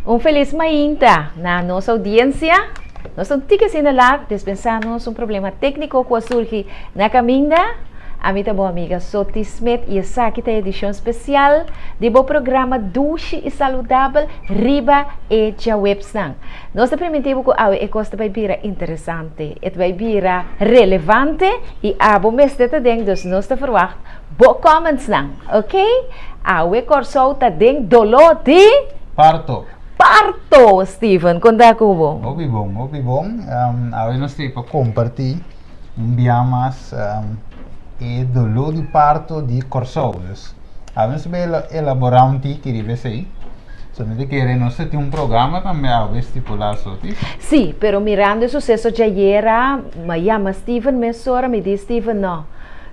Un felis mainta na nos audiencia. Nos ta un tiki asina laat, despensa nos un problema tecnico cu a surgi na caminda. Ami ta bo amiga Soti Smith y esaki ta e edicion special di bo programa Dushi y Saludabel riba e djawebsnan. Nos ta priminti bo cu awe e cos ta bay bira interesante, e ta bay bira relevante y abo mester ta den, dus nos ta verwacht bo commentsnan, ok? Awe Corsou ta den dolo di. Parto. Parto! Steven, con ta cu bo? Hopi bon, hopi bon. Awe nos ta pa comparti un bia mas e dolo di parto di Corsou. Dus awe nos ta bay elabora un tiki riba esey. So mi ta kere nos ta tin un programa tambe awe stipulá so ti? Sí, pero mirando e suseso djayera, mi a yama Steven mesora, mi di Steven no,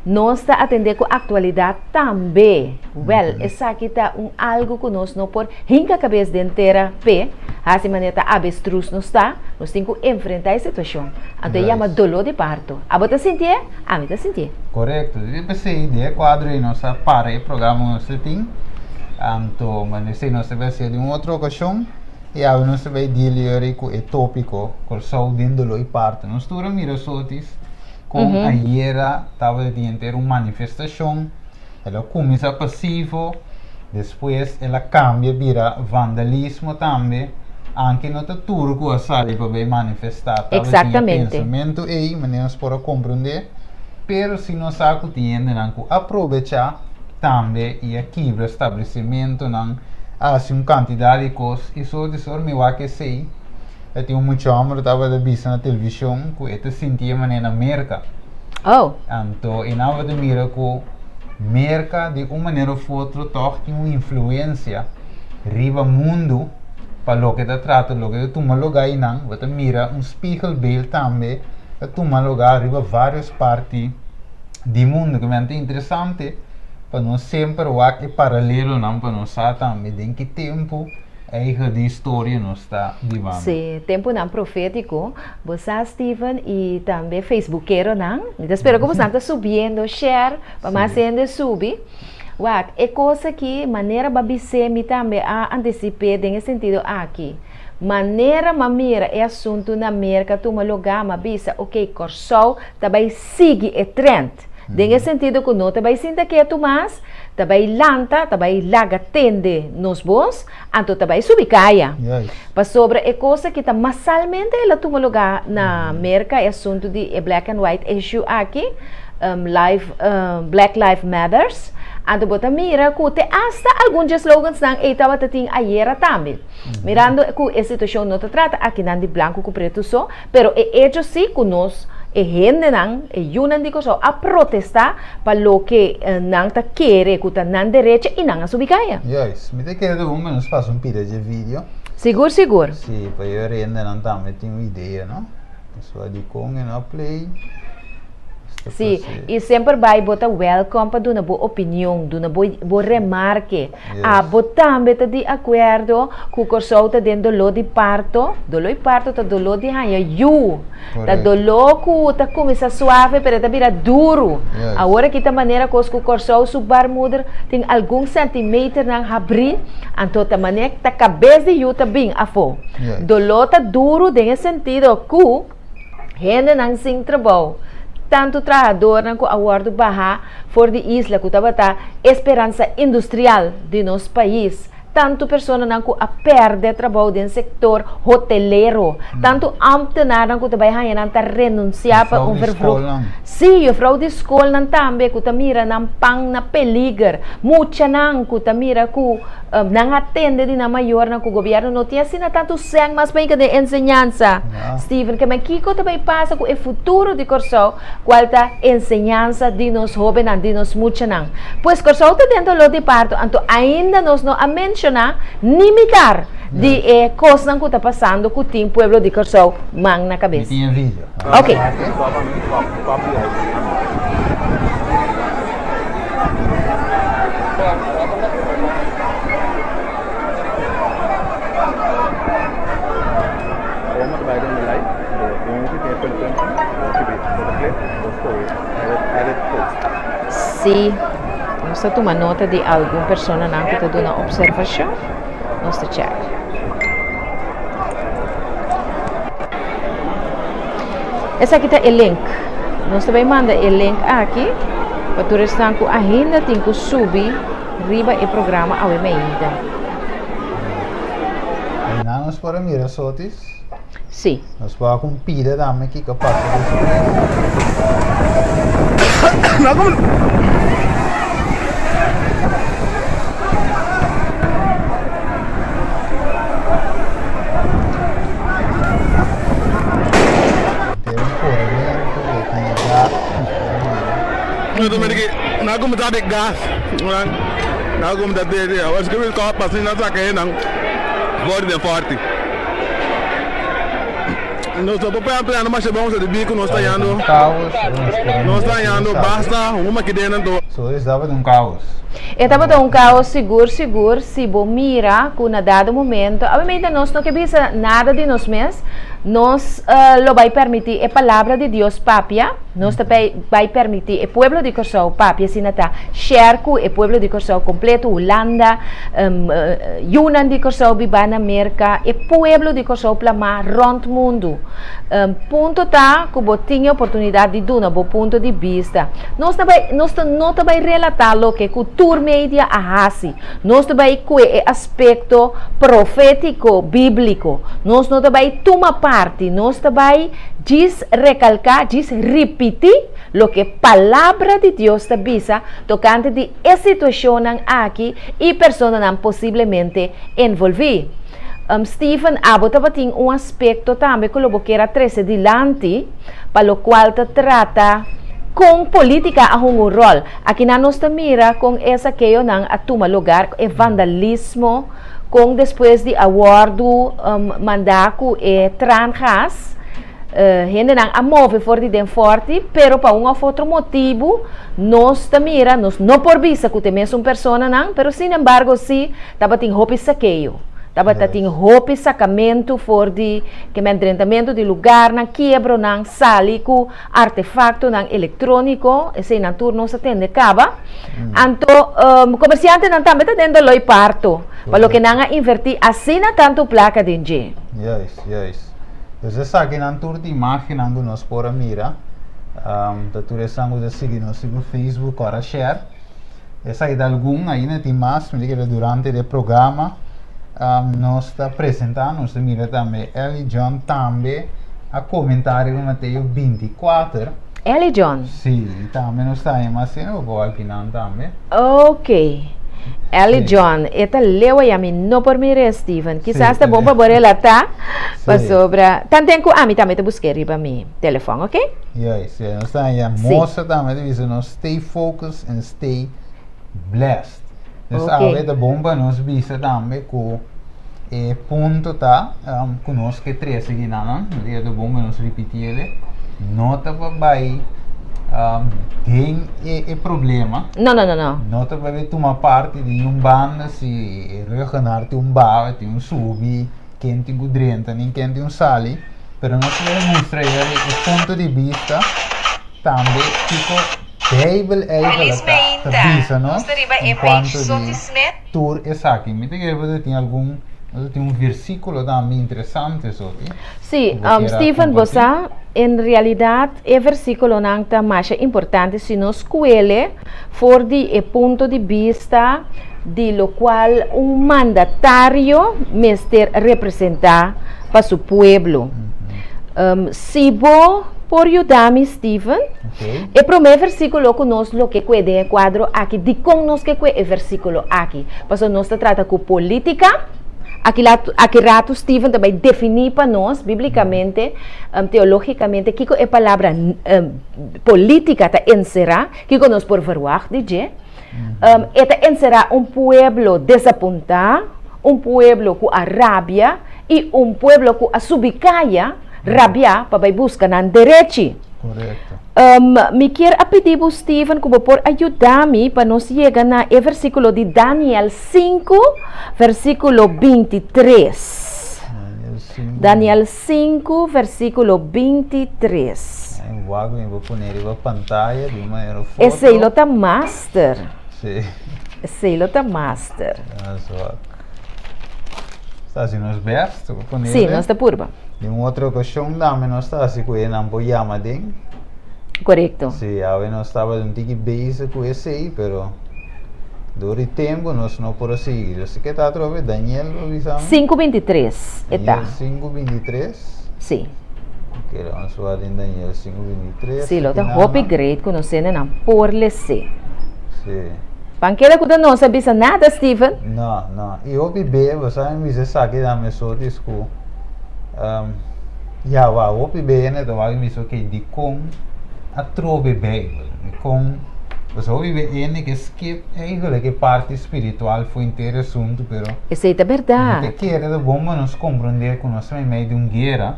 nos ta atendé ku aktualidat tambe. Wèl, esaki ta un algu ku nos no por hinka kabes den tera p'e, hasi manera ta abestrus nos ta, nos tin ku enfrentá e situashon. Anto e yama doló di parto. Abo ta sintié? Ami ta sintié. Korekto. Di p'esei den e kuadro ei nos a para e programa ku nos ta tin. Anto, bueno, esei nos ta bai hasié den un otro okashon. I awe nos ta bai deal yori ku e tópiko Kòrsou den doló i parto. Nos tur a mira sotis kon ayera tabata tin henter un manifestashon. El a kuminsá pasivo, despues el a kambia bira vandalismo tambe, anke no ta tur ku a sali pa bai manifestá tabatin e pensamentu ei, manera nos por a komprondé, pero si nos sa ku tin hendenan ku a probechá tambe i a kibra establesimentunan, a hasi un kantidat di kos i so di sor mi wak esei, ta tin un mucha hòmber tabata bisa na televishon ku e ta sinti e manera na Merka. Oh. Anto e nan tabata mira ku Merka di un manera of otro tòg tin un influensia riba mundu pa loke ta trata, loke ta tuma lugá einan. Bo ta mira un spiegelbeeld tambe ta tuma lugá riba vários parti di mundu. Ku ta interesante pa nos semper wak e paralelonan pa nos sa tambe den ki tempu Eigen di historia nos ta bibando. Sí, tempunan profétiko. Bo sa Steven i tambe facebookeronan, mi ta spera ku bosan ta subiendo share pa mas hende subi. Wak, e kos aki manera bo a bis'é mi tambe a antisip'é den e sentido aki. Manera m'a mira e asuntu na Merka tuma lugá m'a bisa ok Kòrsou ta bai sigui e trend. Den e sentido ku no ta bai sinta ketu mas, ta bai lanta, ta bai laga tende nos bos, anto ta bai subi kaya. Pasobra e kos aki ta masalmente el a tuma lugá na Merka, e asuntu di e black and white issue aki, life, Black Life Matters. Anto bo ta mira ku te asta algun dje slogansnan ei tabata tin ayera tambe. Mirando ku e situashon no ta trata akinan di blanku ku pretu so, Pero e echo si ku nos, e hendenan, e yunan di Kòrsou a protestá pa loke nan ta kere ku ta nan derecho i nan a subi kaya. Juist. Mi ta kere ta bon pa nos pasa un pida dje video. Sigur sigur. Si, pa e hendenan tambe tin un idea, no? Pasobra dikon e no a play. Si, i semper bai bo ta welkom pa duna bo opinion, duna bo bo remarke. Abo tambe ta di akuerdo ku Kòrsou ta den doló di parto? Doló di parto ta doló di haña yu. Ta doló ku ta kuminsá suave pero e ta bira duru. Awor aki ta manera kos ku Kòrsou su barmoeder tin algun sèntimeternan habrí, anto ta manera ta kabes di yu ta bin afó. Doló ta duru den e sentido ku. Hendenan sin trabou, tantu trahadornan ku a wòrdu bahá for di isla ku tabata e speransa industrial di nos pais, tantu personanan ku a pèrdè trabou den sektor hotelero, tantu ámtenarnan ku ta bai haña nan ta renunsiá pa un vervroeg. Sí, yufrou di skolnan tambe ku ta mira nan pan na peliger, muchanan ku ta mira ku Nan a tende di nan mayornan ku gobièrnu no tin asina tantu sèn mas pa hinka den enseñansa. Steven, ke men kiko ta bai pasa ku e futuro di Kòrsou, kual ta enseñansa di nos hóbennan, di nos muchanan? Pues Kòrsou ta den doló di parto, anto ainda nos no a menshoná ni mitar di e kosnan ku ta pasando ku tin pueblo di Kòrsou man na kabes. Mi tin e video. Ok. Sí, nos ta tuma nota di algun personanan ku ta duna opservashon. Nos ta check. Esaki ta e link. Nos ta bai manda e link aki pa tur esnan ku ainda tin ku subi riba e programa awe mainta. Einan nos por a mira sotis. Sí. Nos por a kun pida tambe kiko pasa despues. Den un korementu e tin e gas Na kuminsá di gas na kuminsá di awor si ku kòp asina na saka e nan for di den fòrti nos no por plana masha bon debí ku nos ta yando nos ta yando basta huma aki den anto. So es tabata un kaos. E tabata un kaos sigur sigur si bo mira ku na dado momento obviamente nos no ke bisa nada di nos mes nos lo bai permití e palabra di Dios papia nos ta bai permití e pueblo di Kòrsou papia asina ta share ku e pueblo di Kòrsou kompleto Hulanda yunan di Kòrsou biba na Merka e pueblo di Kòrsou plamá rònt mundu punto ta ku bo tin e oportunidat di duna bo punto di bista nos ta bai nos ta no ta bai relatá loke ku tur media a hasi nos ta bai kue e aspekto profétiko bíbliko nos no ta bai tuma parti nos ta bai djis rekalká djis ripití loke Palabra di Dios ta bisa tokante di e situashonnan aki i personanan posiblemente envolví. Stephen, abo tabatin un aspekto tambe ku lo bo kier a trese dilanti pa lokual ta trata kon polítika a hunga un ròl. Akinan nos ta mira kon e sakeonan a tuma lugar, e vandalismo, kon despues di a wòrdu mandá ku e traangas, Hendenan a move for di den fòrti, pero pa un òf otro motibu nos ta mira, nos no por bisa ku ta e mesun personanan, pero sin embargo sí tabatin hopi sakeo. Tabata tin hopi sakamentu for di ke men drentamentu di lugarnan, kiebronan, sali ku artefaktonan elektróniko, eseinan tur nos a tende kaba. Anto komersiantenan tambe ta den doló i parto pa loke nan a invertí asina tantu plaka den dje. Juist, juist. Dus esakinan tur di imágennan ku nos por a mira. Ta tur esnan ku ta sigui nos riba Facebook ora share. Esaki ta algun, ainda tin mas, mi ta kere durante de programa nos ta presentá, nos ta mira tambe Ellie John tambe a komentá riba Mateo 24. Ellie John? Sí, i tambe nos ta haña mas hende ku alkinan tambe. Ok. Ellie John, e ta leu ayá, mi no por mir'é, Steven. Kisas ta bon pa bo relatá, pasobra tanten ku ami tambe ta busk'é riba mi telefòn, ok? Juist, sí. Nos ta haña Mosa tambe ta bisa nos stay focused and stay blessed. Dus awe ta bon pa nos bisa tambe ku e punto ta ku nos ke trese ginanan, e ta bon pa nos ripitié el, no ta pa bai den e problema. No, no, no, no. No ta pa bai tuma parti di un banda si e Ruggenaar tin un baha, tin un subi, ken tin ku drenta nin ken tin un sali, pero nos ta bai mustra e punto di bista tambe kiko. Bijbel eigenlijk ta bisa nos en cuanto di tur esaki. Mi ta kere bo ta tin algun, bo ta tin un versículo tambe interesante soki. Sí, Steven, bo sa, en realidad e versículonan ta masha importante si nos skuele for di e punto di bista di locual un mandatario mester representa pa su pueblo. Si bo por yuda mi, Steven, e promé versíkulo ku nos lo ke kue den e kuadro aki, dikon nos ke kue e versíkulo aki? Pasobra nos ta trata ku polítika. Aki aki ratu Steven ta bai definí pa nos bíblikamente, teológikamente, kiko e palabra polítika ta enserá, kiko nos por verwagt di dje. E ta enserá un pueblo desapuntá, un pueblo ku a rabia i un pueblo ku a subi kaya rabiá pa bai buska nan derechi. Korekto. Mi kier a pidi bo, Steven, ku bo por a yuda mi pa nos yega na e versíkulo di Daniel sinku, versíkulo 23. Daniel sinku. Daniel sinku, versíkulo 23. Ay, wak mi por pone riba pantaya di un manera foto. Esei lo ta master. Sí. Esei lo ta master. Nos wak. Ta hasi nos best pa pone Sí, nos ta purba. Den un otro okashon tambe nos ta hasi ku e nan por yama den. Korekto. Sí, awe nos tabata un tiki bezig ku esei, pero dor di tempu nos no por a sigui. Yo si ke ta atrobe, Daniel lo bisa mi. 5:23 e ta. Daniel 5:23. Sí. Ok, laat ons wak den Daniel 5:23. Sí, lo ta Aki hopi nan. great ku nos hendenan por les'é. Sí. Pan keda ku ta nos a bisa nada, Steven. No, no. I hopi be, bo sa mi bisa esaki ta mesotis ku um, ya wa hopi be hende ta wak bisa ok dikon atrobe Bijbel? Dikon pasobra hopi be hende ke skip eigenlijk e parti spiritual fu henter e asuntu pero Esei ta mi ta bèrdat. kere ta bon pa nos komprende ku nos ta meimei di un guera.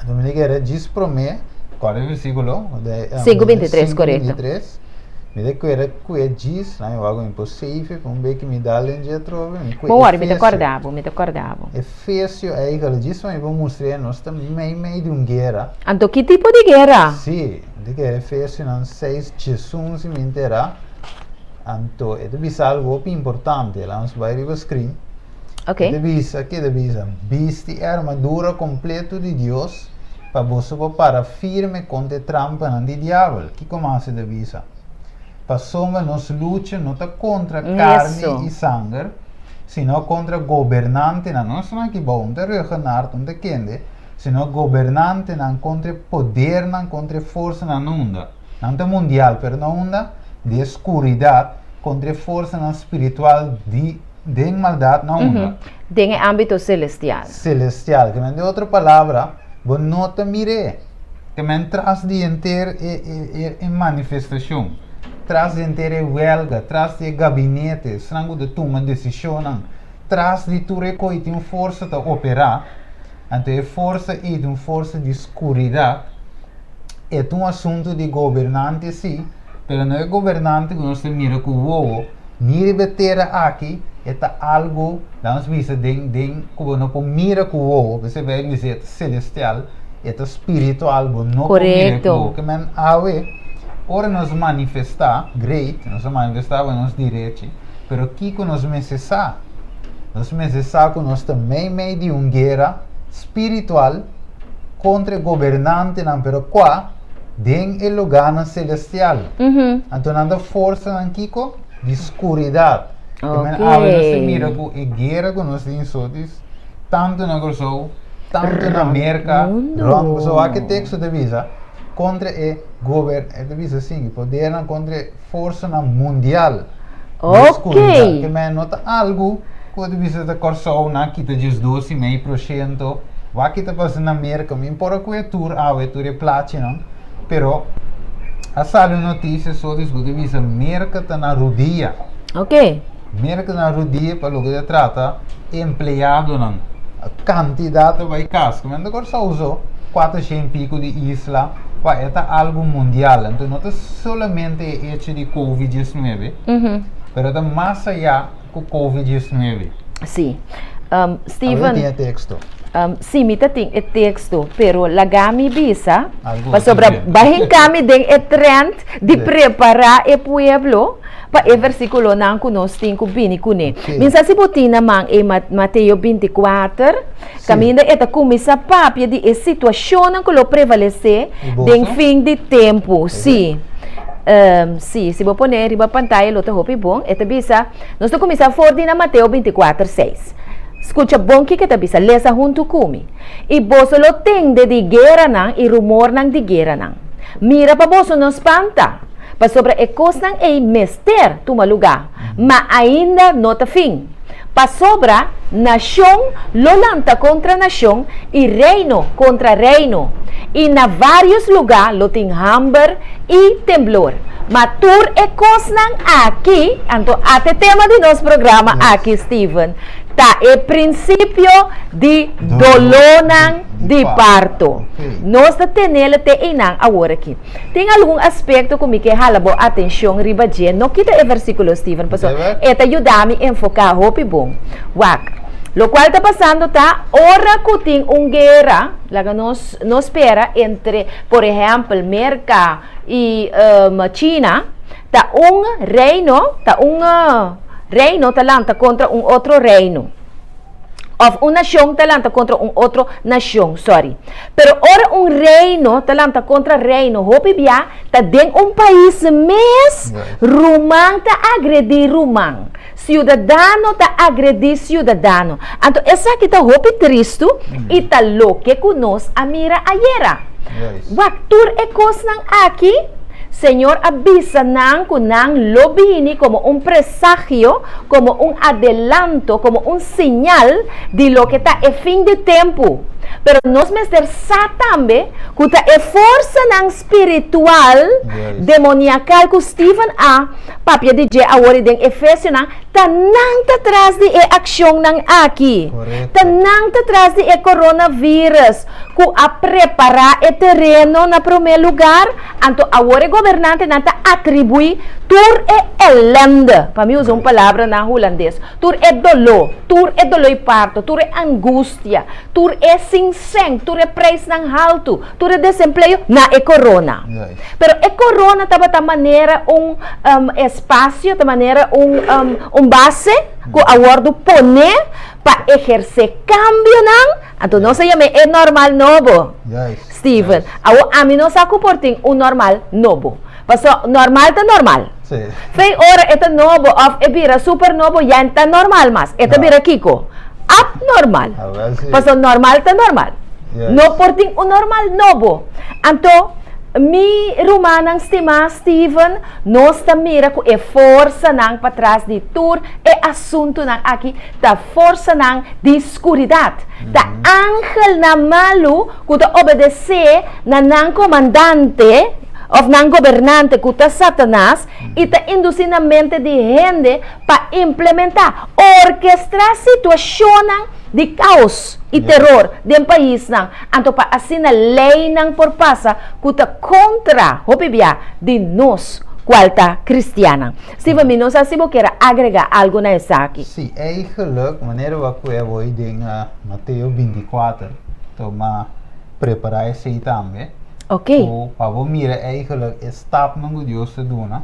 Anto mi ta kere djis promé, kòrda e versíkulo? De, um, 5:23, korekto. 5:23. Mi ta kere ku e djis, nan mi wak mi por save pa un beki mi dal den dje atrobe, mi kue Bo wòrdu, mi ta Efesio. kòrda bo, mi ta kòrda bo. Efesio eigenlijk, djis pa mi por mustr'é nos ta mei mei di un guera. Anto ki tipo di guera? Sí, mi ta kere Efesionan seis djesun si mi entera, anto e ta bisa algu hopi importante, laat nos bai riba screen. Ok. E ta bisa, ke ta bisa? Bisti e armadura kompleto di Dios pa boso por para firme kontra e trampanan di diabel. Kiko mas e ta bisa? Pasobra nos lucha no ta kontra karni i sanger, sino kontra gobernantenan, no esnan aki bou, no ta reugenard, no ta kende, sino gobernantenan, kontra e podernan, kontra e forsanan na unda? Nan ta mundial, pero na unda? Di e skuridat, kontra e forsanan spiritual di den maldat na unda? Den e ámbito selestial. Selestial. Ke men den otro palabra, bo no ta mir'é. Ke men tras di henter e e e manifestashon, tras di henter e wèlga, tras di e gabinete, esnan ku ta tuma desishonnan, tras di tur e koi tin un forsa ta operá. Anto e forsa ei ta un forsa di skuridat. E ta un asuntu di gobernante sí, pero no e gobernante ku nos ta mira ku wowo, ni riba e tera aki, e ta algu, laga nos bisa den den ku bo no por mira ku wowo, p'esei Bijbel bisa e ta selestial, e ta spiritual, bo no por mira ku wowo. Korekto. Ke men awe, ora nos manifestá, great, nos a manifestá pa nos direchi, pero kiko nos mester sa? Nos mester sa ku nos ta meimei di un guera spiritual kontra e gobernantenan, pero kua? Den e lugánan selestial. Anto nan ta forsanan kiko? Di skuridat. E men awe nos ta mira ku e guera ku nos tin sotis, tantu na Kòrsou, tantu na Merka, rònt. Pasobra wak e teksto ta bisa, kontra e gober, e ta bisa asin, podernan kontra e forsanan mundial di skuridat. Ke men no ta algu ku ta bisa ta Kòrsou nan kita 12,5%, wak ki ta pasa na Merka, mi por a kue tur awe, tur e plachinan, pero a sali un notisia sotis ku ta bisa Merka ta na rudia. Merka ta na rudia pa loke ta trata empleadonan. Kantidat ta bai kas. Ku men ta Kòrsou so, 400 i piko di isla, kua e ta algu mundial. Anto no ta solamente e echo di Covid 19, pero ta mas ayá ku Covid 19. Sí. Steven. Abo tin e teksto? Sí, mi ta tin e teksto, pero laga mi bisa, Algu pasobra otro bai hinka mi den e trend di prepará e pueblo pa e versíkulonan ku nos tin ku bini kuné. Mi sa si bo tin na man e Mateo 24, kaminda e ta kuminsá papia di e situashonnan ku lo prevalesé den fin di tempu. Sí. Sí, si bo pone riba pantaya lo ta hopi bon. E ta bisa, nos ta kuminsá for di na Mateo 24, 6. Skucha bon kiko e ta bisa, lesa huntu ku mi. I boso lo tende di gueranan i rumornan di gueranan. Mira pa boso no spanta, pasobra e kosnan ei mester tuma lugá, ma ainda no ta fin. Pasobra nashon lo lanta kontra nashon i reino kontra reino, i na vários lugá lo tin hamber i temblor. Ma tur e kosnan aki, anto ata e tema di nos programa aki, Steven, ta e prinsipio di dolónan di parto. Nos ta tenel te einan awor aki. Tin algun aspekto ku mi ke hala bo atenshon riba dje. No kita e versíkulo, Steven, pasobra e ta yuda mi enfoká hopi bon. Wak, lokual ta pasando ta ora ku tin un guera, laga nos no spera, entre, por ehèmpel, Merka i China, ta un reino, ta un reino ta lanta kontra un otro reino. Òf un nashon ta lanta kontra un otro nashon, sòri. Pero ora un reino ta lanta kontra reino, hopi bia ta den un pais mes, ruman ta agredí ruman, siudadano ta agredí siudadano. Anto esaki ta hopi tristu i ta loke ku nos a mira ayera. Wak tur e kosnan aki, Señor a bisa nan ku nan lo bini komo un presagio, komo un adelanto, komo un señal di loke ta e fin di tempu. Pero nos mester sa tambe ku ta e forsanan spiritual demoniakal ku Steven a papia di dje awor i den Efesionan, ta nan ta tras di e akshonnan aki. Ta nan ta tras di e coronavirus ku a prepará e tereno na promé lugar. Anto awor e gobernantenan ta atribuí tur e elende, pa mi usa un palabra na hulandes, Tur e doló, tur e doló i parto, tur e angustia, tur e sin sèn, tur e preisnan haltu, tur e desempleo, na e korona. Pero e korona tabata manera un espasio, ta manera un un base ku a wòrdu poné pa ehersé kambionan, anto nos a yam'é e normal nobo, Steven. Awor ami no sa ku por tin un normal nobo. Paso normal ta normal. Sí. Fei ora e ta nobo of e bira super nobo ya ta normal mas. E ta bira kiko? Abnormal. A wel sí. Paso normal ta normal. Yes. No por tin un normal nobo. Anto mi rumannan stimá Steven, nos ta mira ku e forsanan patras di tur e asuntunan aki ta forsanan di skuridat. Ta angelnan malu ku ta obedesé na nan komandante òf nan gobernante ku ta Satanas i ta indusí na mente di hende pa implementá, orkestrá situashonnan di kaos i teror den paisnan, anto pa asina leinan por pasa ku ta kontra hopi bia di nos kual ta kristiannan. Steven, mi no sa si bo kier a agregá algu na esaki. Sí, eigenlijk, manera bo a kue awor den Mateo bintikuater, Tuma prepará esei tambe. Ok. Ku pa bo mira eigenlijk e stapnan ku Dios ta duna,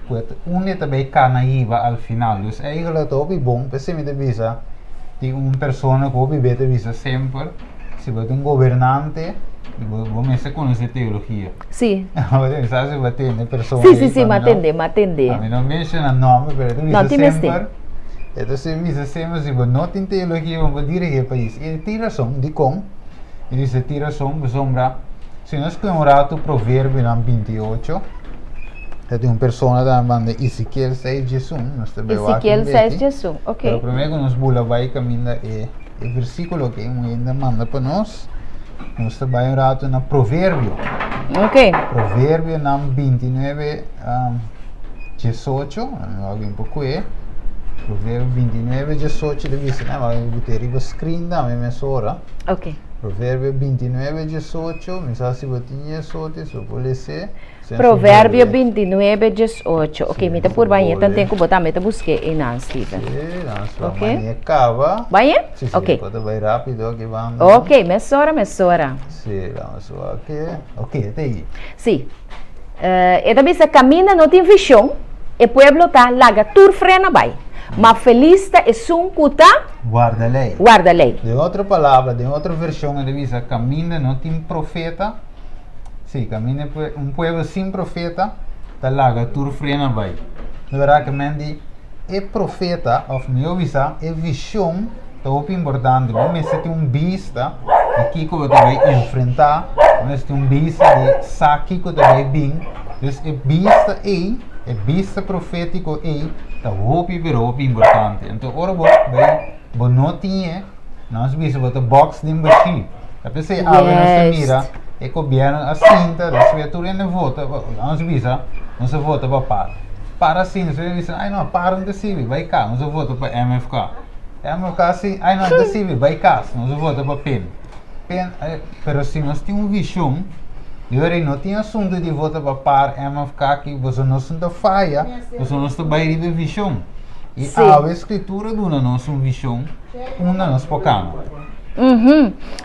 ku e ta unda e ta bai kana hiba al final. Dus eigenlijk ta hopi bon, p'esei mi ta bisa tin un persona ku hopi be ta bisa semper, si bo ta un gobernante, bo bo mester konosé teologia. Si. Bo ta bisa si bo a tende persona Si, ei si, si, pa m'a mi no tende, m'a tende. pa mi no menshoná nòmber, pero e ta No bisa tin mester. semper. E ta bisa semper si bo no tin teologia bo no por dirigí e pais. I e tin rason. Dikon? E bisa e tin rason pasobra si nos kohe un ratu Proverbionan binti ocho, ta tin un persona ta manda Ezekiel seis diesun, nos ta bai wak Ezekiel un seis beti. diesun, ok. Pero promé ku nos bula bai kaminda e e versíkulo ku e muhé manda pa nos, nos ta bai un ratu na Proverbio. Ok. Proverbionan 29, 18, mi wak un poco e. Proverbio 29, 18 ta bisa, mi wak bot'é riba screen tambe mesora. Ok. Proverbio 29, 18, mi sa si bo tin 18, so por les'é. Proverbio 29, 18. Ok, mi ta purba añe tanten ku bo tambe ta busk'é einan, Steven. Sí, nos Ok. okay. Mañe kaba. Bañe? Sí, sí, Ok. por ta bai rápido aki banda. Ok, mesora, mesora. Sí, vamos wak. Ok, te ahí. Sí. E ta bisa, Kaminda no tin vishon, e pueblo ta laga tur frena bai, ma felis ta esun ku ta. Warda lei. Warda lei. Den otro palabra, den otro vershon e ta bisa, Kaminda no tin profeta, sí, kaminda un pueblo sin profeta ta laga tur frena bai. Di bèrdat ke men di e profeta, òf mihó bisa, e vishon ta hopi importante. Bo mester tin un bista di kiko bo ta bai enfrentá, bo mester tin un bista di sa kiko ta bai bin. Dus e bista ei, e bista profétiko ei ta hopi pero hopi importante. Anto ora bo bai, bo no tin e, nos bisa bo ta bòks den bashí. Ta p'esei awe nos ta mira e gobièrnu a sinta, despues tur hende vota, nos bisa nos a vota pa par. Par a sinta, despues bisa ai no, par no ta sirbi, bai kas, nos a vota pa MFK. MFK si, ai no ta sirbi, bai kas, nos a vota pa pen. Pen, pero si nos tin un vishon, di ora ei no tin asuntu di vota pa par, MFK, ki boso nos no ta faya, pasobra nos ta bai riba e vishon. I awe Skritura duna nos un vishon unda nos por kama.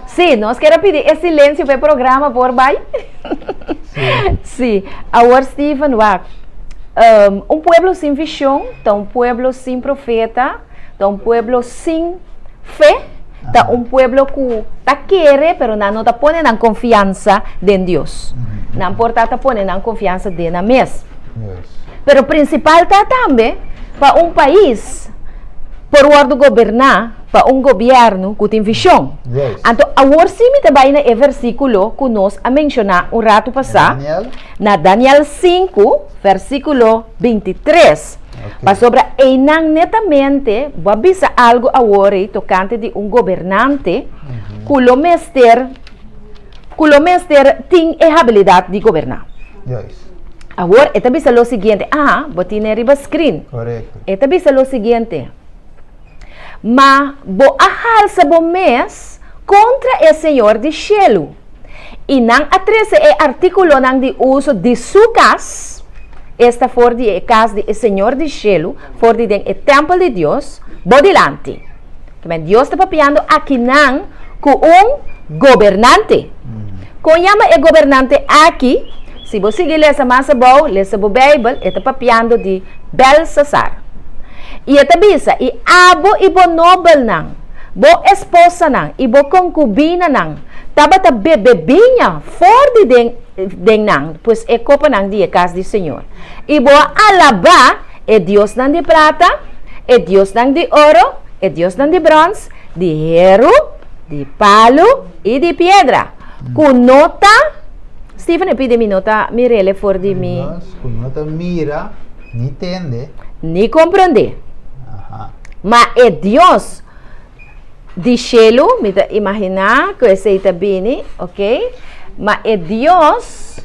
Sí, nos kier a pidi e silencio pa e programa por bai. Sí. Sí. Awor Steven, wak, un pueblo sin vision ta un pueblo sin profeta, ta un pueblo sin fe. Ta un pueblo ku ta kere, pero nan no ta pone nan konfiansa den Dios. Nan por ta ta pone nan konfiansa den nan mes. Pero prinsipal ta tambe pa un pais por wòrdu goberná pa un gobièrnu ku tin vishon. Anto awor sí mi ta bai na e versíkulo ku nos a menshoná un ratu pasá, na Daniel 5, versíkulo 23. Pasobra einan netamente bo a bisa algu awor ei tokante di un gobernante ku lo mester ku lo mester tin e habilidat di goberná. Awor e ta bisa lo siguiente, aha, bo tine riba screen. E ta bisa lo siguiente, Ma bo a halsa bo mes kontra e Señor di shelu, i nan a trese e artíkulonan di uso di su kas, esta for di e kas di e Señor di shelu, for di den e tèmpel di Dios, bo dilanti. Kimen Dios ta papiando akinan ku un gobernante. Kon yama e gobernante aki? Si bo sigui lesa mas abou, lesa bo Beibel, e ta papiando di Belsasar. I e ta bisa, I abo i bo nobelnan, bo esposanan i bo konkubinanan tabata bebe biña for di den den nan, pues e kopanan di e kas di señor. I bo a alabá e diosnan di plata, e diosnan di oro, e diosnan di bròns, di heru, di palu i di piedra, ku no ta, Steven e pidi mi no ta mir'el for di mi. Dios ku no ta mira, ni tende. Ni komprondé. Ma e Dios di shelu, mi ta imaginá ku esei ta bini, ok, ma e Dios,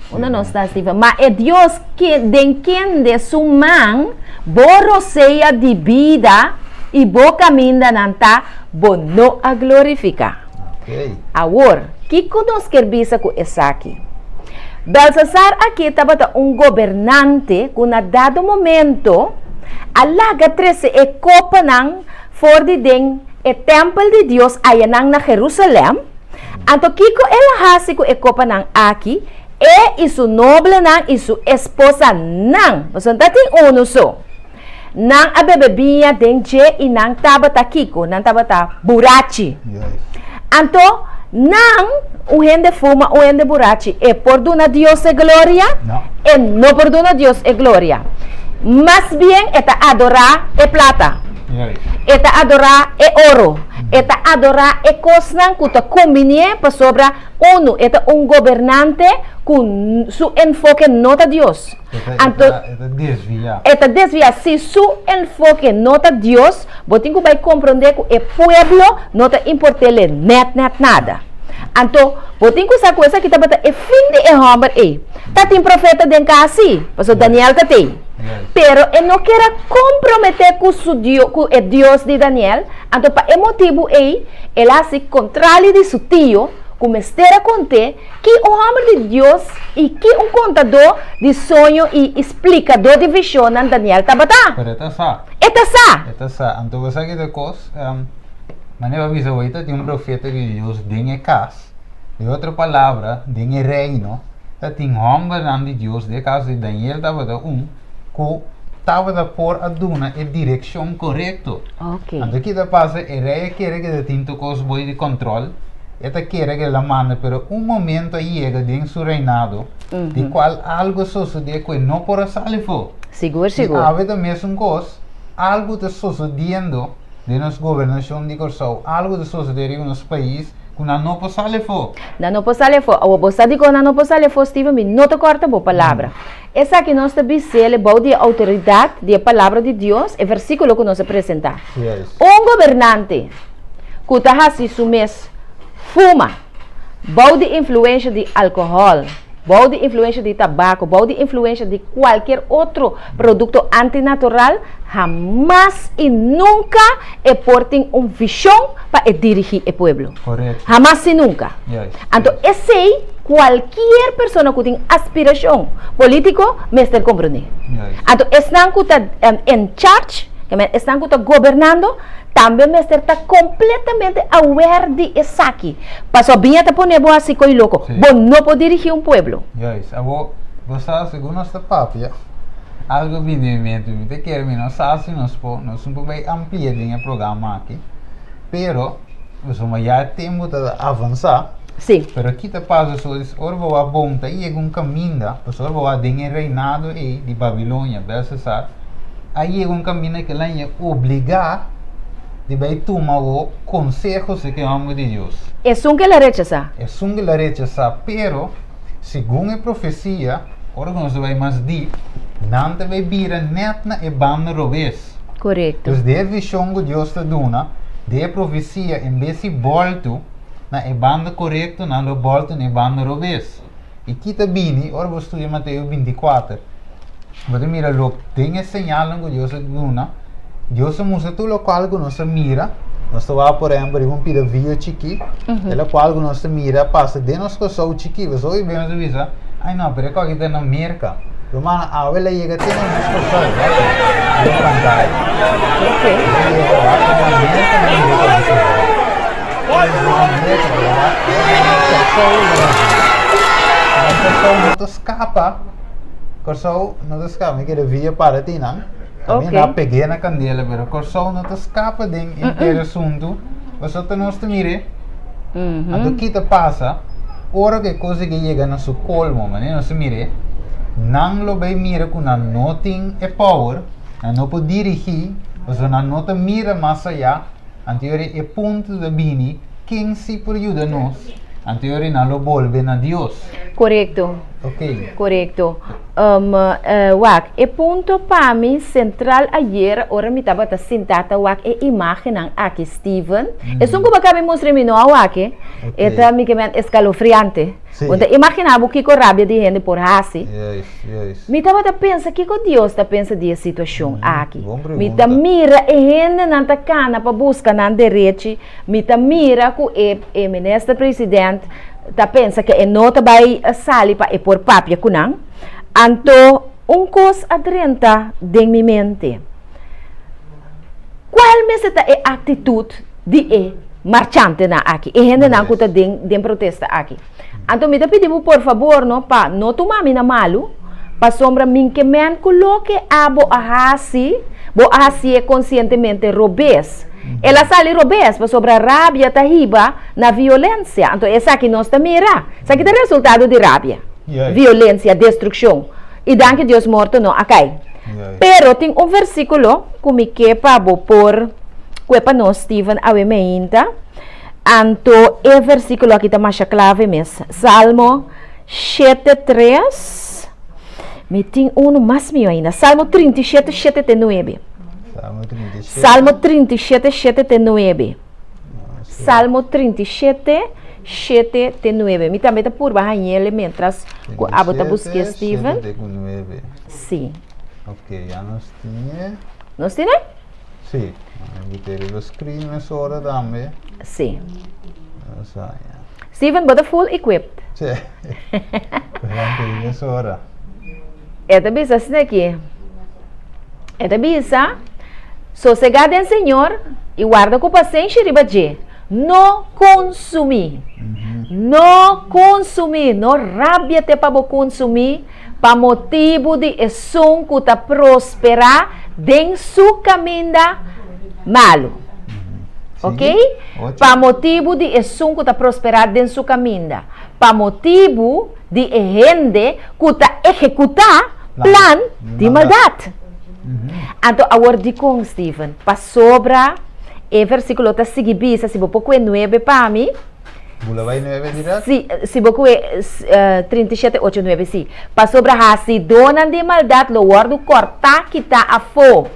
unda nos ta, Steven? Ma e Dios ke, den kende su man bo rosea di bida i bo kamindanan ta, bo no a glorifiká. Awor, kiko nos kier bisa ku esaki? Belsasar aki tabata un gobernante ku na dado momento a laga trese e kopanan for di den e tèmpel di Dios ayanan na Jerusalèm. Anto kiko el a hasi ku e kopanan aki? E i su noblenan i su esposanan, pasobra no ta tin unu so, Nan a bebe biña den dje i nan tabata kiko? Nan tabata burachi. Anto, nan, un hende fuma, un hende burachi, e por duna Dios e gloria? No. E no por duna Dios e gloria. Mas bien e ta adorá e plata. E ta adorá e oro. E ta adorá e kosnan ku ta kumbinié pasobra, unu, e ta un gobernante ku su enfoke no ta Dios. Anto, e ta desviá. E ta desviá. Si su enfoke no ta Dios, bo tin ku bai komprondé ku e pueblo no ta import'é nèt nèt nada. Anto, bo tin ku sa ku esaki tabata e fin di e hòmber ei. Ta tin profeta den kas sí, pasobra Daniel ta t'ei. Pero e no kier a komprometé ku su Dio, ku e Dios di Daniel, anto pa e motibu ei el a hasi kontrali di su tio, ku mester a kont'é Ki un hòmber di Dios i ki un kontadó di soño i splikadó di vishonnan Daniel tabata? Pero e ta sa. E ta sa. E ta sa. Anto bo sa ki ta kos? Manera bo a bisa bo, ta tin un profeta di Dios den e kas. Den otro palabra, den e reino, ta tin hòmbernan di Dios, den e kaso di Daniel tabata un, ku tabata por a duna e direkshon korekto. Anto ki ta pasa? E rei a kere ku e ta tin tur kos boi di kòntròl. E ta kere ku el a manda, pero un momento a yega den su reinado di kual algu a sosodé ku e no por a sali afó. Sigur, sigur. I awe ta mesun kos, algu ta sosodiendo den nos gobernashon di Kòrsou, algu ta sosodé riba nos pais ku nan no por sali afó. Nan no por sali afó. Awor bo sa dikon nan no por sali afó, Steven? Mi no ta kòrta bo palabra. Esaki nos ta bis'el bou di e outoridat di e Palabra di Dios, e versíkulo ku nos a presentá. Un gobernante ku ta hasi su mes fuma bou di influensha di alkohòl, bou di influensha di tabako, bou di influensha di kualkier otro produkto antinatural, hamas i nunka e por tin un vishon pa e dirigí e pueblo. Hamas i nunka. Anto esei kualkier persona ku tin aspirashon polítiko mester komprondé. Anto esnan ku ta en charge, esnan ku ta gobernando, tambe mester ta kompletamente aware di esaki. Pasobra biña ta pone bo hasi koi loko. Bo no por dirigí un pueblo. Juist. Abo, bo sa, segun nos ta papia, algo bini mi mente. Mi ta kere mi no sa si nos por, nos no por bai amplia den e programa aki. Pero, pasobra ya e tempu ta avansá. Sí. Pero ki ta pasa so is ora bo wak bon ta yega un kaminda, pasobra ora bo wak den e reinado ei di Babilonia, Belsasar, a yega un kaminda ku el a ña obligá di bai tuma bo konseho si ke hòmber di Dios. Esun ku el a rechasá. Esun ku el a rechasá, pero segun e profesia, ora ku nos ta bai mas dip, nan ta bai bira nèt na e banda robes. Korekto. Dus den e vishon ku Dios ta duna, den e profesia, en bes di bòltu na e banda korekto, nan lo bòltu na e banda robes. I ki ta bini ora bo studia Mateo 24? Bo ta mira lo den e señalnan ku Dios a duna, Dios a mustra tur lokual ku nos a mira. Nos ta wak por ehèmpel riba un pida vio chikí, e lokual ku nos ta mira pasa den nos Kòrsou chikí. Pasobra hopi bes nos ta bisa, ai no, pero e kòki ta na Merka. Rumannan, awe el a yega te na nos Kòrsou, wak den pantaya. El a yega wak na Merka, el a yega pa nos Kòrsou. Kòrsou no ta skapa Kòrsou no ta skapa mi kere via para ti nan Kaminda a peg'é na kandela pero Kòrsou no ta skapa den henter asuntu pasobra ta nos ta mir'é anto ki ta pasa ora ku e kos a yega na su kolmo manera nos ta mir'é nan lo bai mira ku nan no tin e power nan no por dirigí pasobra nan no ta mira mas ayá. Anto e punto ta bini, ken si por yuda nos? Anto nan lo bolbe na Dios. Korekto. Ok. Korekto. Um, uh, wak, e punto pa mi sentral ayer, ora mi tabata sintá ta wak e imágennan aki, Steven. Esun ku bo a kaba mustra mi no a wak e. E ta mi ke men eskalofriante. Sí. Bo ta imaginá bo kiko rabia di hende por hasi. Juist, juist. Mi tabata pensa kiko Dios ta pensa di e situashon aki. Bon Mi ta pregunta. mira e hendenan ta kana pa buska nan derechi. Mi ta mira ku e e minister president ta pensa ku e no ta bai sali pa e por papia ku nan. Anto un kos a drenta den mi mente. Kual mester ta e aktitut di e marchantenan aki, e hendenan ku ta den den protesta aki? Anto mi ta pidi bo por fabor no pa no tuma mi na malu, pasobra mi ke men ku loke abo a hasi, bo a hasié konsientemente robes. El a sali robes pasobra rabia ta hiba na violensia. Anto esaki nos ta mira. Esaki ta resultado di rabia, violensia, destrukshon. I danki Dios morto no a kai. Pero tin un versíkulo ku mi ke pa bo por kue pa nos, Steven, awe meinta. Anto e versíkulo aki ta masha klave mes. Salmo 7:3. Mi tin unu mas mihó ainda. Salmo 37, 7 te 9. Salmo 37. Salmo 37, 7 te 9. Salmo 37, 7 te 9. Mi tambe ta purba hañele mientras ku abo ta busk'é, Steven. 7 te ku 9. Sí. Ok, ya nos tiene. Nos tiene? Sí. Mi te riba screen mesora tambe. Sí. Nos haña. Steven, bo ta full equipped. Sí. Durante mesora. E ta bisa asina aki. E ta bisa, Sosegá den Señor i warda ku pasenshi riba dje. No kunsumí. No kunsumí. No rabia te pa bo kunsumí pa motibu di esun ku ta prosperá den su kaminda malu. Ok? Pa motibu di esun ku ta prosperá den su kaminda. Pa motibu di e hende ku ta ehekutá plan di maldat. Anto awor dikon, Steven? Pasobra e versíkulo ta sigui bisa, si bo por kue nuebe pa mi. Bula bai nuebe dirèkt? Si, si bo kue 37, 8, 9, si. Pasobra hasidónan di maldat lo wòrdu kòrtá kitá afó,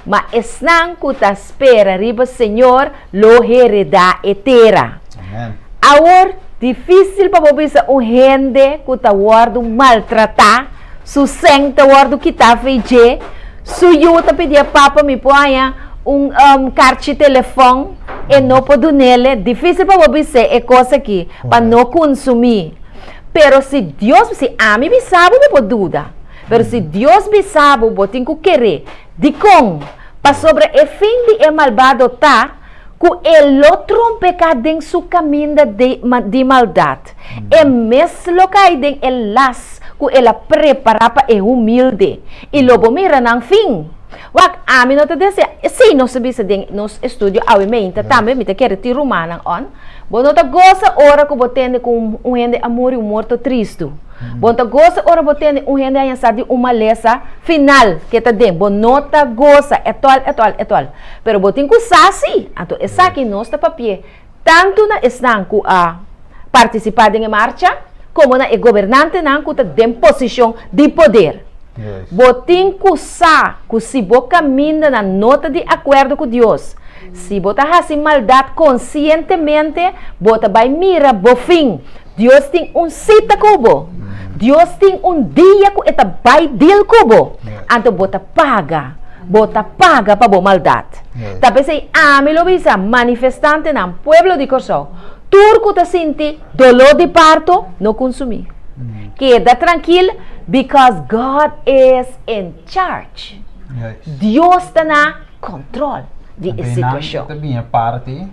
ma esnan ku ta spera riba Señor lo heredá e tera. Amen. Awor, difísil pa bo bisa un hende ku ta wòrdu maltratá, su sèn ta wòrdu kitá fei dje, su yu ta pidié, Papa, mi por haña un karchi telefòn? E no por dun'el. Difísil pa bo bis'é e kos akí, pa no kunsumí. Pero si Dios, si ami bisa bo, bo por duda. Pero si Dios bisa bo, bo tin ku ker'é. Dikon? Pasobra e fin di e malbado ta ku e lo trompeká den su kaminda di maldat. E mes lo kai den e las ku el a prepará pa e humilde, i lo bo mira nan fin. Wak, ami no ta desea, esei nos a bisa den nos estudio awe meinta tambe, mi ta kere tin rumannan on. Bo no ta gosa ora ku bo tende ku un hende a muri un morto tristu. Bo no ta gosa ora bo tende un hende a haña di un malesa final ke ta den. Bo no ta gosa etòl, etòl, etòl. Pero bo tin ku sa si. Anto esaki nos ta papi'é tantu na esnan ku a partisipá den e marcha komo na e gobernantenan ku ta den posishon di poder. Bo tin ku sa ku si bo kamindanan no ta di akuerdo ku Dios, si bo ta hasi maldat konsientemente, bo ta bai mira bo fin. Dios tin un sita ku bo. Dios tin un dia ku e ta bai deal ku bo. Anto bo ta paga. Bo ta paga pa bo maldat. Ta p'esei ami lo bisa manifestantenan, pueblo di Kòrsou, tur ku ta sinti doló di parto, no kunsumí. Keda trankil because God is in charge. Dios ta na kòntròl di e situashon. Ta bin e parti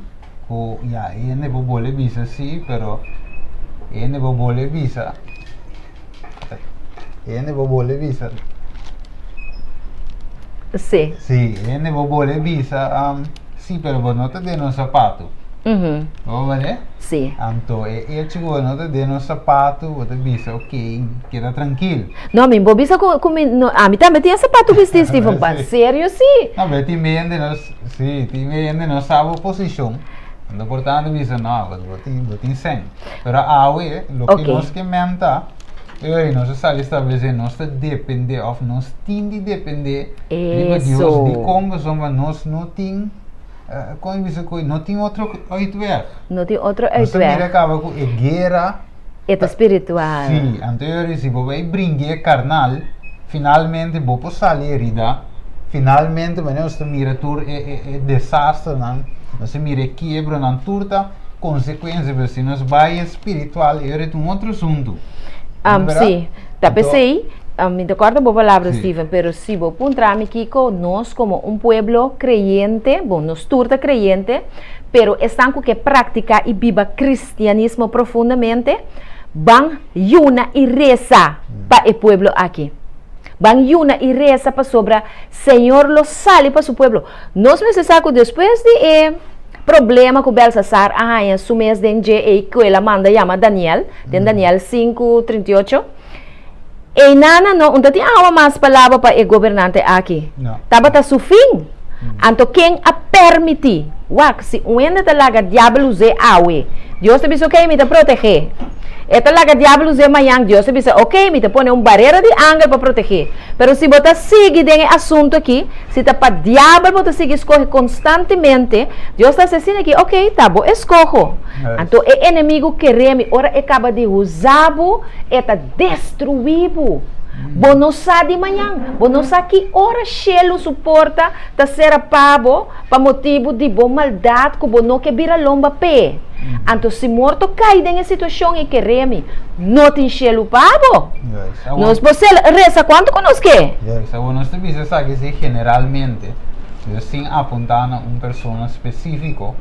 ku ya hende por bole bisa si, pero hende por bole bisa, hende por bole bisa. Si. Si, hende por bole bisa si, pero bo no ta den nos sapatu. Bo bale? Si. Anto e hecho ku bo no ta den nos sapatu, bo ta bisa ok, keda trankil. No, mi bo bisa ku ku mi no, ami tambe tin e sapatu bisti, Steven, pa serio si. No, pero tin hende no, si, tin hende no sa bo posishon. Anto por tanto bisa no, bo tin, bo tin sèn. Pero awe, loke Ok. nos ke menta, e ora nos a sali establesé, nos ta dependé òf nos tin di dependé riba Dios. Eso. Dikon? Pasobra nos no tin. Kon e bisa ku no tin otro uitweg. No tin otro Nos ta mira uitweg. kaba ku e guera E ta spiritual. Sí, anto e ora si bo bai bringa e karnal, finalmente bo por sali herida, finalmente manera nos ta mira tur e e e desasternan, nos ta mira e kiebronan, tur ta konsekuensia, pero si nos bai e spiritual e ora ta un otro asuntu. Sí, ta p'esei, mi ta kòrda bo palabra Sí. Steven, pero si bo puntra mi kiko nos komo un pueblo kreyente, bon nos tur ta kreyente, pero esnan ku ke praktiká i biba kristianismo profundamente, ban yuna i resa pa e pueblo aki. Ban yuna i resa pasobra Señor lo sali pa su pueblo. Nos mester sa ku despues di e problema ku Belsasar a haña su mes den dje ei ku el a manda yama Daniel, den Daniel sinku, 38, Einana no un ta tin awa mas palabra pa e gobernante aki. No. Tabata su fin. Anto ken a permití? Wak, si un hende ta laga diabel us'é awe, Dios ta bisa, Okey, mi ta proteg'é. E ta laga diabel us'é mañan, Dios ta bisa, Okey, mi ta pone un barera di angel pa proteg'é. Pero si bo ta sigui den e asuntu aki, si ta pa diabel bo ta sigui skohe konstantemente, Dios ta hasi asina aki, Okey, ta bo eskoho. Anto e enemigu keré mi ora e kaba di usa bo, E ta destruí bo. Bo no sa di mañan. Bo no sa ki ora shelu su porta ta sera pa bo pa motibu di bo maldat ku bo no ke bira lomba p'e. Anto si morto kai den e situashon i kere mi, no tin shelu pa bo. Nos por sel resa kuantu ku nos ke. Juist, awor nos ta bisa esaki si generalmente, dus sin apuntá na un persona spesífiko,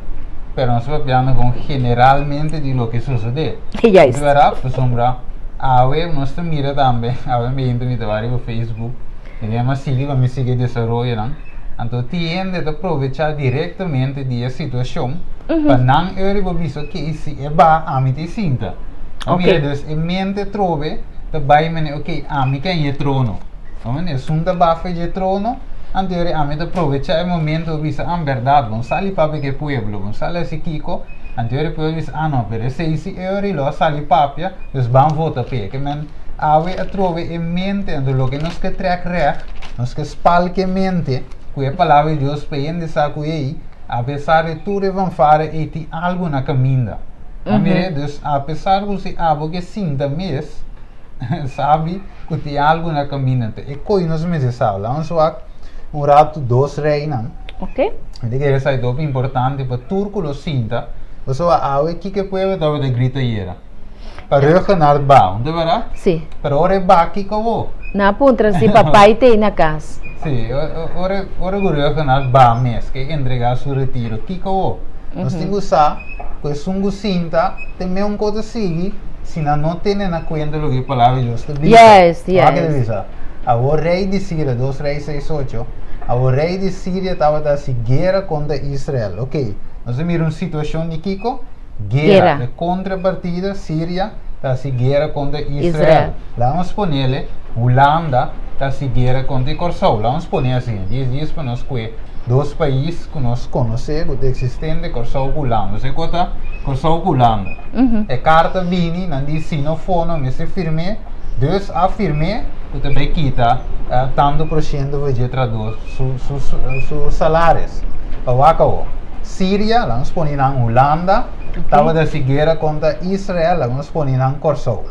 pero nos ta papiando kon generalmente di loke sosodé. Juist. Di bèrdat, pasobra awe nos ta mira tambe, awe mi hende mi ta bai riba Facebook, mi ta yama sigui pa mi sigui e desaroyonan, anto tin hende ta provechá direktamente di e situashon pa nan e riba bisa ok, si e ba ami ta e sinta. A mira dus e mente trobe ta bai mene ok, ami ke haña e trono. Esun ta bafa dje trono, anto yori ami ta provecha e momento pa bisa, ah, berdad, bon sali papia ku e pueblo, bon sali hasi kiko, anto yori e pueblo bisa, ah no, pero esei si yori lo a sali papia, dus ban vota p'e. Ke men awe atrobe e mente, anto loke nos ke trèk règt, nos ke spalk e mente ku e palabra di Dios pa hende sa ku ei, apesar di tur e fanfare ei tin algu na kaminda. A mira, dus apesar ku si abo ke sinta mes, Sabi ku tin algu na kaminda. Anto e koi nos mester sa. Laga nos wak un ratu dos reinan. Ok. Mi ta kere sa hopi importante pa tur ku lo sinta. Pasobra awe kiko e pueblo tabata grita ayera? Pa Ruggenart ba, no ta berdad? Si. Pero ora e ba kiko awor? Nan a puntra si papai ta ei na kas. Si, ora ora ku Ruggenart ba mes, ke entrega su retiro, kiko awor? Nos tin ku sa. Ku esun ku sinta te meun kos ta sigui si nan no tene na kuenta loke e palabra di Dios ta bisa. Yes, Wak e ta yes. bisa, Awor rei di Sira, dos Rei seis ocho, Awor rei di Siria tabata hasi guera kontra Israel. Ok, nos a mira un situashon di kiko? Guera. Guera. E kontrapartida, Siria, ta hasi guera kontra Israel. Israel. Laga nos ponele, Hulanda ta hasi guera kontra e Kòrsou. Laga nos pone asina, dies dies pa nos kue dos pais ku nos konosé ku ta eksistente, Kòrsou ku Hulanda. Nos e kua ta Kòrsou ku Hulanda. E karta bini, nan di si no fono mester firm'é, dus a firm'é ku ta bai kita tantu por siento for dje trahadó su su su salaris. Pa wak awor, Siria, laga nos pone nan Hulanda, tabata hasi guera kontra Israel, laga nos pone nan Kòrsou.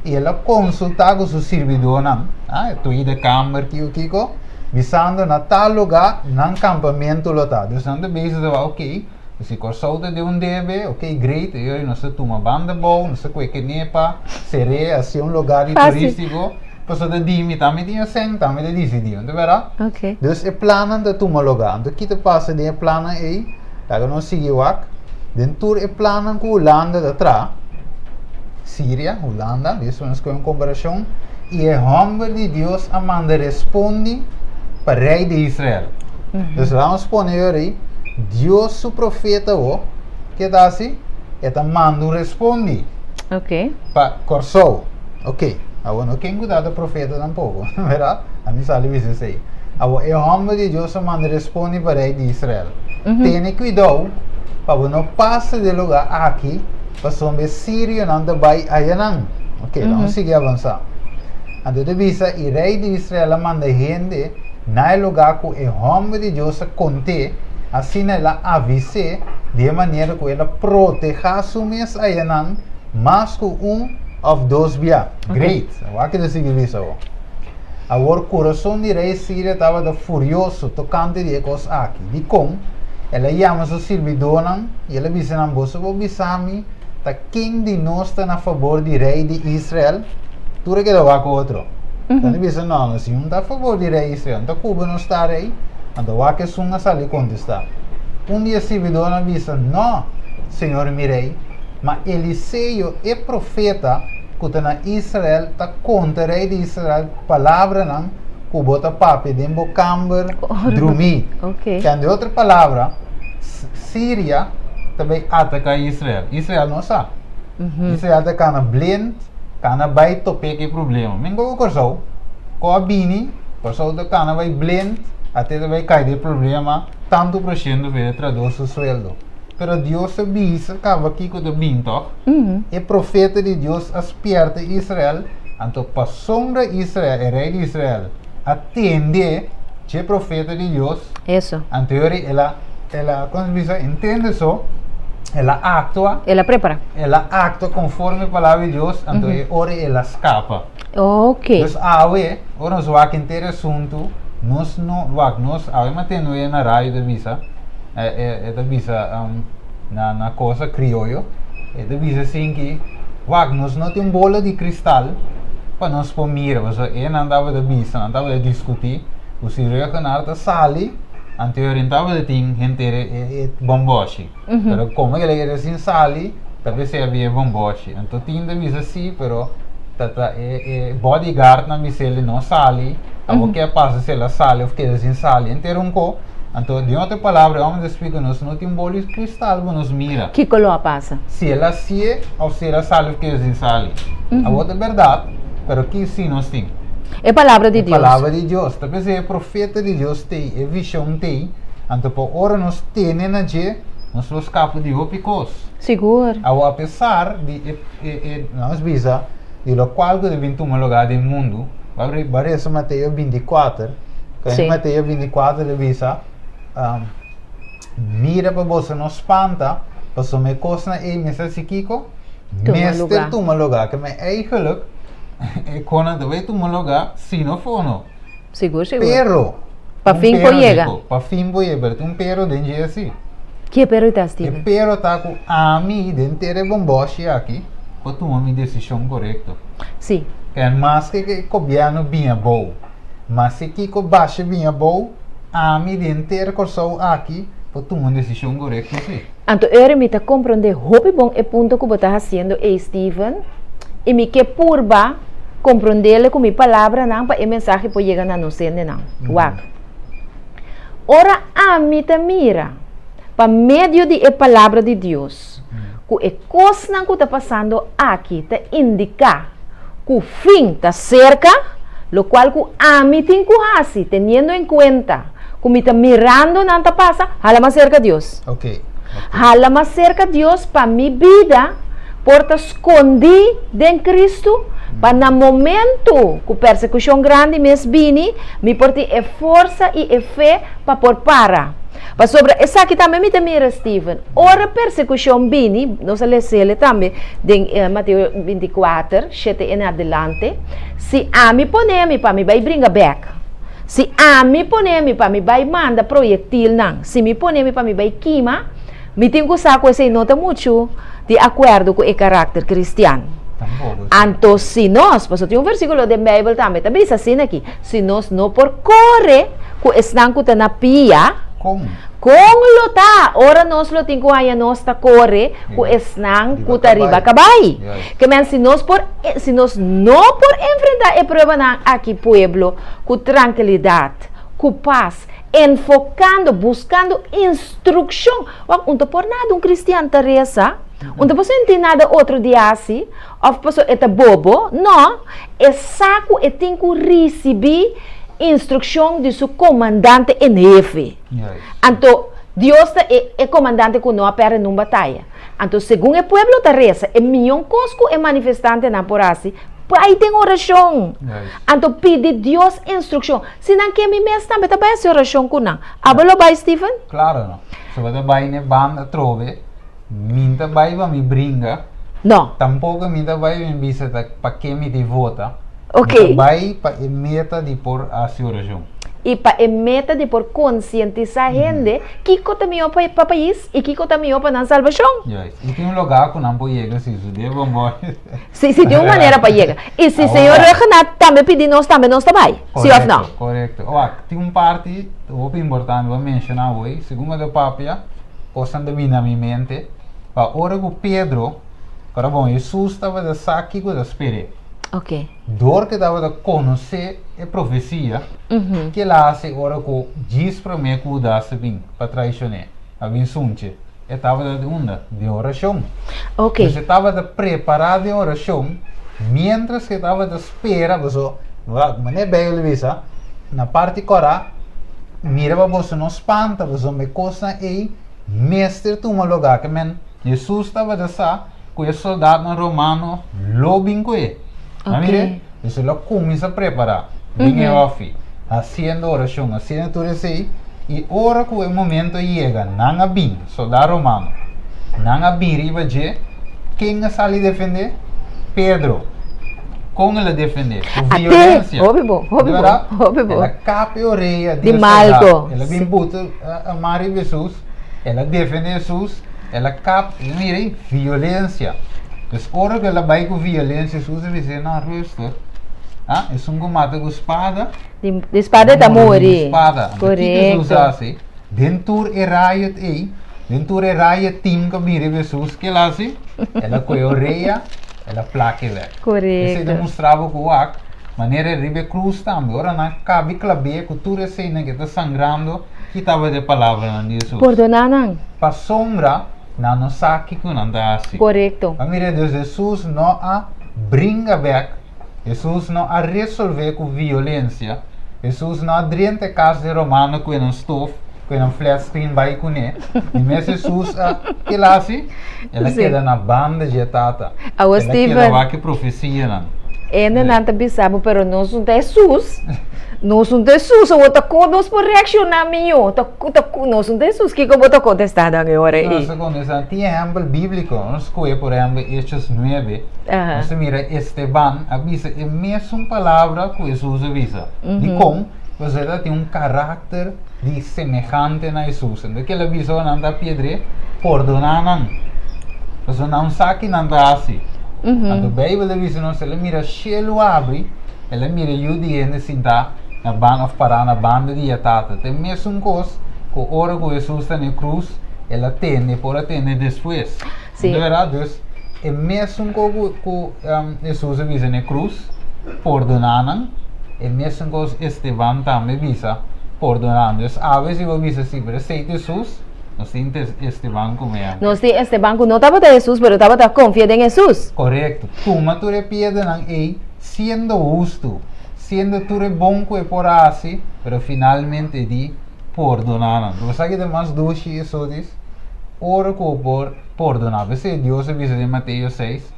I el a konsultá ku su sirbidónan, e Tweede Kamer kiko kiko, bisando na tal lugá nan kampamentu lo ta. Dus nan ta bezig ta wak, oké, si Kòrsou ta den un debe, oké, great, e ora nos ta tuma banda bou, nos ta kue kenepa, ser'é, hasié un lugá di turístiko, pasobra ta di mi tambe tin e sèn, tambe ta disidí, no ta bèrdat? Dus e plannan ta tuma lugá. Anto ki ta pasa den e plannan ei? Laga nos sigui wak. Den tur e plannan ku Hulanda ta traha, Siria, Hulanda, dus nos kohe un komparashon, i e hòmber di Dios a manda respondi pa rei di Israel. Dus laga nos pone e ora ei, Dios su profeta bo, ke ta hasi? E ta manda un respondi pa Kòrsou. Ok, awor no ken ku ta profeta tampoko, bèrdat? Ami sali bisa esei. Awor e hòmber di Dios a manda respondi pa rei di Israel, Tene kuidou pa bo no pasa di e lugá aki, pasobra e sirionan ta bai ayanan. Ok, laga nos sigui avansá. Anto ta bisa, I rei di Israel a manda hende na e lugá ku e hòmber di Dios a kont'é, asina el a avis'é di e manera ku el a protehá su mes ayanan mas ku un òf dos bia. Great! Wak ta sigui bisa awor. Awor kurason di rei Siria tabata furioso tokante di e kos aki. Dikon? El a yama su sirbidónan i el a bisa nan, Boso por bisa mi ta ken di nos ta na fabor di rei di Israel? Tur a keda wak otro. Nan a bisa, No, nos un ta a fabor di rei Israel, no ta kuba nos ta rei. Anto wak esun a sali kontestá. Un di e sirbidónan a bisa, No, señor mi rei, ma Eliseo e profeta, ku ta na Israel ta konta rei di Israel palabranan ku bo ta papia den bo kamber drumí. Kende otro palabra, Siria ta bai ataká Israel. Israel no sa. Israel ta kana blind, kana bai top'é ku e problema. Men ku Kòrsou, ku a bini, Kòrsou ta kana bai blind, ate ta bai kai den problema, tantu por shento for e trahadó su sueldo. Pero Dios a bisa kaba kiko ta bin tòg. E profeta di Dios a spièrta Israel, anto pasobra Israel, e rei di Israel, a tende dje profeta di Dios, Eso. anto yori el a, el a, kon se bisa, intende so, el a aktua, El a prepará. el a aktua konforme palabra di Dios, anto e ora el a skapa. Ok. Dus awe, ora nos wak henter e asuntu, nos no wak, nos awe matendo na radio ta bisa, E ta bisa na na cosa crioyo, e ta bisa sin ki, wak, nos no tin bola di cristal pa nos por mira, pasobra e nan tabata bisa, nan tabata discuti cu si Reugenaar ta sali, anterior tabata tin henter e e bomboshi, pero como el a keda sin sali, ta p'esei a bia e bomboshi. Anto tin ta bisa si, pero ta ta e e bodyguardnan bisa el no sali, abo ke a pasa si el a sali of keda sin sali, henter un ko. Anto, den otro palabra, e hòmber ta splika nos, no tin bol di kristal ku nos mira. Kiko lo a pasa? Si el a sié òf si el a sali òf keda sin sali. Awor ta bèrdat, pero ki si nos tin? E palabra di Dios. E palabra di Dios. Ta p'esei e profeta di Dios t'ei, e vishon t'ei. Anto pa ora nos tene na dje, nos lo skapa di hopi kos. Sigur. Awor, apesar di e, e, e, nos bisa, di lokual ku ta bin tuma lugá den mundu, Bo a resa Mateo 24. Ku Sí. Mateo 24 ta bisa, Mira pa boso no spanta, pasobra e kosnan ei mester hasi kiko? Tuma Mester lugá. tuma lugá. Ke men eigenlijk e konan ta bai tuma lugá si no fono. Sigur, sigur. Pero, Pa un fin por pero yega. diko, pa fin por yega, pero tin un pero den dje asi. Ke pero ta, E Steven? pero ta ku ami den tere bomboshi aki por tuma mi desishon korekto. Sí. En maske ke gobièrnu bin abou, Ma si kiko basha bin abou, ami di henter Kòrsou aki por tuma un desishon korekto si. Anto ora mi ta komprondé hopi bon e punto ku bo ta hasiendo ei, Steven, i mi ke purba komprondéle ku mi palabranan pa e mensahe por yega na nos hendenan. Wak. Ora ami ta mira pa medio di e Palabra di Dios ku e kosnan ku ta pasando aki ta indiká ku fin ta serka, lokual ku ami tin ku hasi teniendo en kuenta ku mi ta mirando nan ta pasa, hala mas serka Dios. Hala mas serka Dios pa mi bida por ta skondí den Kristu, pa na momentu ku persekushon grandi mes bini, mi por tin e forsa i e fe pa por para. Pasobra esaki tambe mi ta mira, Steven, ora persekushon bini, nos a les'el tambe den Mateo 24, shete en adelante, si ami pone mi pa mi bai bringa bèk, si ami pone mi pa mi bai manda proyektilnan, si mi pone mi pa mi bai kima, mi tin ku sa ku esei no ta muchu di akuerdo ku e karakter kristian. Tampoco, si. Anto si nos, pasobra tin un versíkulo den Beibel tambe ta bisa asina aki, Si nos no por kore ku esnan ku ta na pia, Kon? kon lo ta ora nos lo tin ku haña nos ta kore ku esnan ku ta riba kabai? Ke men si nos por, si nos no por enfrentá e pruebanan aki, pueblo, ku trankilidat, ku pas, enfokando, buskando instrukshon. Wak, un ta por nada un kristian ta resa, un ta por sinti nada otro di hasi, Of paso e ta bobo? No, e sa ku e tin ku risibí instrukshon di su komandante en hefe. Anto, Dios ta e e komandante ku no a pèrdè nun bataya. Anto, segun e pueblo ta resa, e mion kos ku e manifestantenan por hasi, bai den orashon. Anto, pidi Dios instrukshon. Si nan ke, mi mes tambe ta bai hasi orashon ku nan. Abo lo bai, Steven? Klaro no. So bo ta bai n'e banda atrobe. Mi ta bai pa mi bringa. No. Tampoco mi ta bai mi bisa ta pa ke mi di vota. Ok. Mi ta bai pa e meta di por haci oracion. Y pa e meta di por concientisa hende kico ta miho pa pa pais y kico ta miho pa nan salbacion. Juist. Y tin un lugar cu nan por yega si su de bomboy. Si, si tin un manera pa yega. Y si señor Rhuggenaath tambe pidi nos tambe nos ta bai. Si of no? Correcto, correcto. Wak, tin un parti hopi importante bo a menciona hoy, segun bo ta papia. Kosnan ta bini na mi mente, pa ora ku Pedro, ora bon, Hesus tabata sa kiko ta sper'é. Ok. Dor ku e tabata konosé e profesia, ke el a hasi ora ku djis promé ku Hudas a bin pa traishon'é, a bin sunch'é? E tabata di unda? Den orashon. Ok. Dus e tabata prepará den orashon, miéntras ku e tabata spera, pasobra, wak, manera Beibel bisa, na parti kòrá, Mira pa boso no spanta, pasobra e kosnan ei mester tuma lugá. Ke men, Hesus tabata sa ku e soldatnan romano lo bin ku e. A mira? Pues el a kuminsá prepará den e hòfi, hasiendo orashon, hasiendo tur esei. I ora ku e momento a yega, nan a bin, soldá romano, nan a bin riba dje. Ken a sali defendé? Pedro. Kon el a defendé? Ku Ate, violensia. hopi bon, hopi bon, Verdad? hopi bon. El a kap e orea di Di e soldá. Malco. El a bin Sí. buta a man riba Hesus, el a defendé Hesus, el a kap, i mira ei, violensia. Dus ora ku el a bai ku violensia, Hesus a bis'é, No, rustig. Ah, esun ku mata ku spada, Di, di spada e ta muri di muri. spada. Anto kiko Hesus Korekto. a hasi? Den tur e riot ei, den tur e riot team ku a bin riba Hesus, ke el a hasi? El a kohe orea, el a plak e bek. Esei ta Korekto. mustra bo ku wak, manera riba e krus tambe, ora nan kabi klab'é ku tur eseinan ke ta sangrando, ki tabata e palabranan di Hesus? Pordoná nan. Pasobra nan no sa kiko nan ta hasi. Korekto. A mira, dus Hesus no a bringa bek, Hesus no a resolvé ku violensia, Hesus no a drenta e kas di romano ku e nan stof, ku e nan flat screen bai kuné. Di mes Hesus a kila hasi? El a Sí. keda na banda dje Tata. Awor, El a keda Steven. wak e profesianan. Ende nan ta bisa bo, pero nos no ta Hesus. Nos no ta Hesus. Awor ta kon nos por reakshoná mihó? Ta ku ta ku nos no ta Hesus. Kiko bo ta kontestá nan e ora Nos ei? ta kontestá, tin ehèmpel bíbliko. Nos skohe por ehèmpel Hechos 9. Nos ta mira Esteban a bisa e mesun palabra ku Hesus a bisa. Dikon? Pasobra el a tin un karakter di semehante na Hesus. Entonces ke el a bisa ora nan ta piedr'é? Pordoná nan, pasobra nan no sa ki nan ta hasi. Anto Beibel ta bisa nos, el a mira shelu abri, el a mira e Yu di hende sintá na banda òf pará na banda di e Tata. Ta e mesun kos ku ora ku Hesus ta na e krus, el a tende, por a tende despues. Sí. Di bèrdat, dus e mesun kos ku ku Hesus a bisa na e krus, pordoná nan, e mesun kos Esteban tambe bisa. Pordoná. Dus awe si bo bisa si, pero esei ta Hesus, nos tin Esteban ku mi antes. Nos tin Esteban ku no tabata Hesus, pero tabata konfia den Hesus. Korekto. Tuma tur e piedranan ei, siendo hustu, siendo tur e bon ku e por a hasi, pero finalmente di pordoná nan. Bo sa ki ta mas dushi, Hesus? Ora ku bo por pordoná. P'esei Dios a bisa den Mateo seis,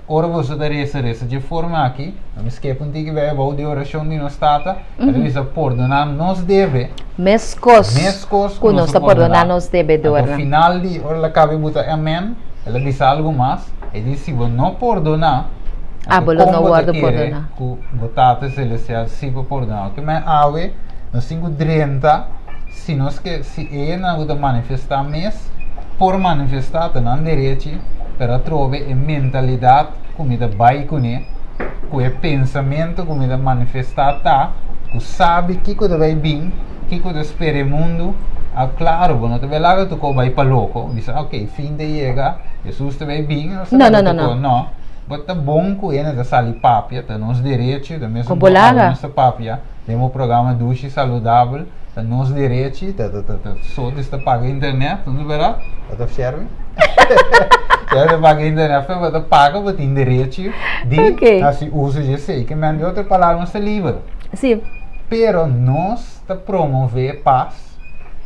Ora boso ta resa, resa dje forma aki, No mi skep un tiki bai abou di orashon di nos Tata, e ta bisa, Pordoná nos debe. Meskos Meskos ku nos ta pordoná nos debedornan. Anto final di ora el a kaba di buta amen, el a bisa algu mas, e di, Si bo no pordoná, Abo anto lo kon no bo ta wòrdu kere pordoná. ku bo Tata Selestial si por pordoná bo? Ke men awe nos tin ku drenta, si nos ke, si e nan ku ta manifestá mes por manifestá, ta nan derechi, pero atrobe e mentalidat ku mi ta bai kuné, ku e pensamentu ku mi ta manifestá ta ku sabi kiko ta bai bin, kiko ta spera e mundu, a klaro bo no ta bai laga tur kos bai pa loko, bisa ok fin ta yega, Hesus ta bai bin, nos ta No, laga no, tur no, kos, no. no, bo ta bon ku hende ta sali papia, ta nos derechi, ta mesun Kon bo ku awe laga? nos ta papia den bo programa Dushi Saludabel, ta nos derechi, ta ta ta so dis ta paga internet, no ta berdad? Bo ta sherbi? Sherbi ta paga internet, pero bo ta paga, bo tin derechi di Ok. hasi uso di esei. Ke men di otro palabra nos ta liber. Sí. Pero nos ta promove pas,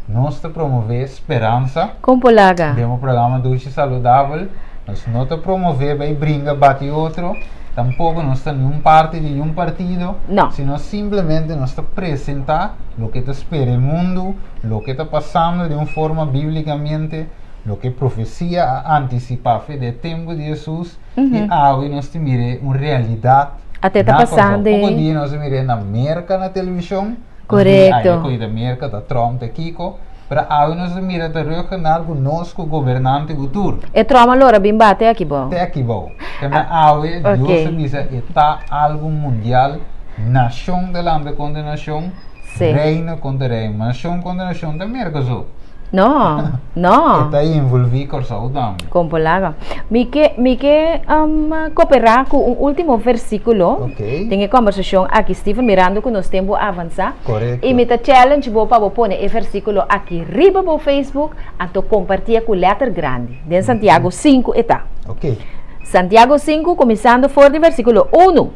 nos ta promove speransa. Kon por laga? Den bo programa Dushi Saludabel, nos no ta promove bai bringa bati otro, tampoko nos ta niun parti di niun partido, No. sino simplemente nos ta presenta loke ta spera e mundu, loke ta pasando di un forma biblicamente, loke profecia a anticipa fe den e tempo di Jesus, y awe nos ta mira un realidad Ate ta na Kòrsou. pasando Poko e. dia nos a mira na Merca na television, Korekto. Ay, koe ta Merca, ta Trump, ta kiko. Pero awe nos ta mira ta rug ku nos ku gobernante ku tur. E Trump a lora bin bate aki bou. Te aki bou. Te men awe Dios a bisa e ta algu mundial, nashon ta lanta kontra nashon, reino kontra reino. Nashon kontra nashon ta Merca so. No, no. E ta envolví Kòrsou tambe. Kon por laga. Mi ke, mi ke koperá ku un último versíkulo den e kòmbersashon aki, Steven, mirando ku nos tempu a avansá. Korekto. I mi ta challenge bo pa bo pone e versíkulo aki riba bo Facebook, anto kompartié ku lèter grandi. Den Santiago sinku e ta. Santiago sinku, kuminsando for di versíkulo unu.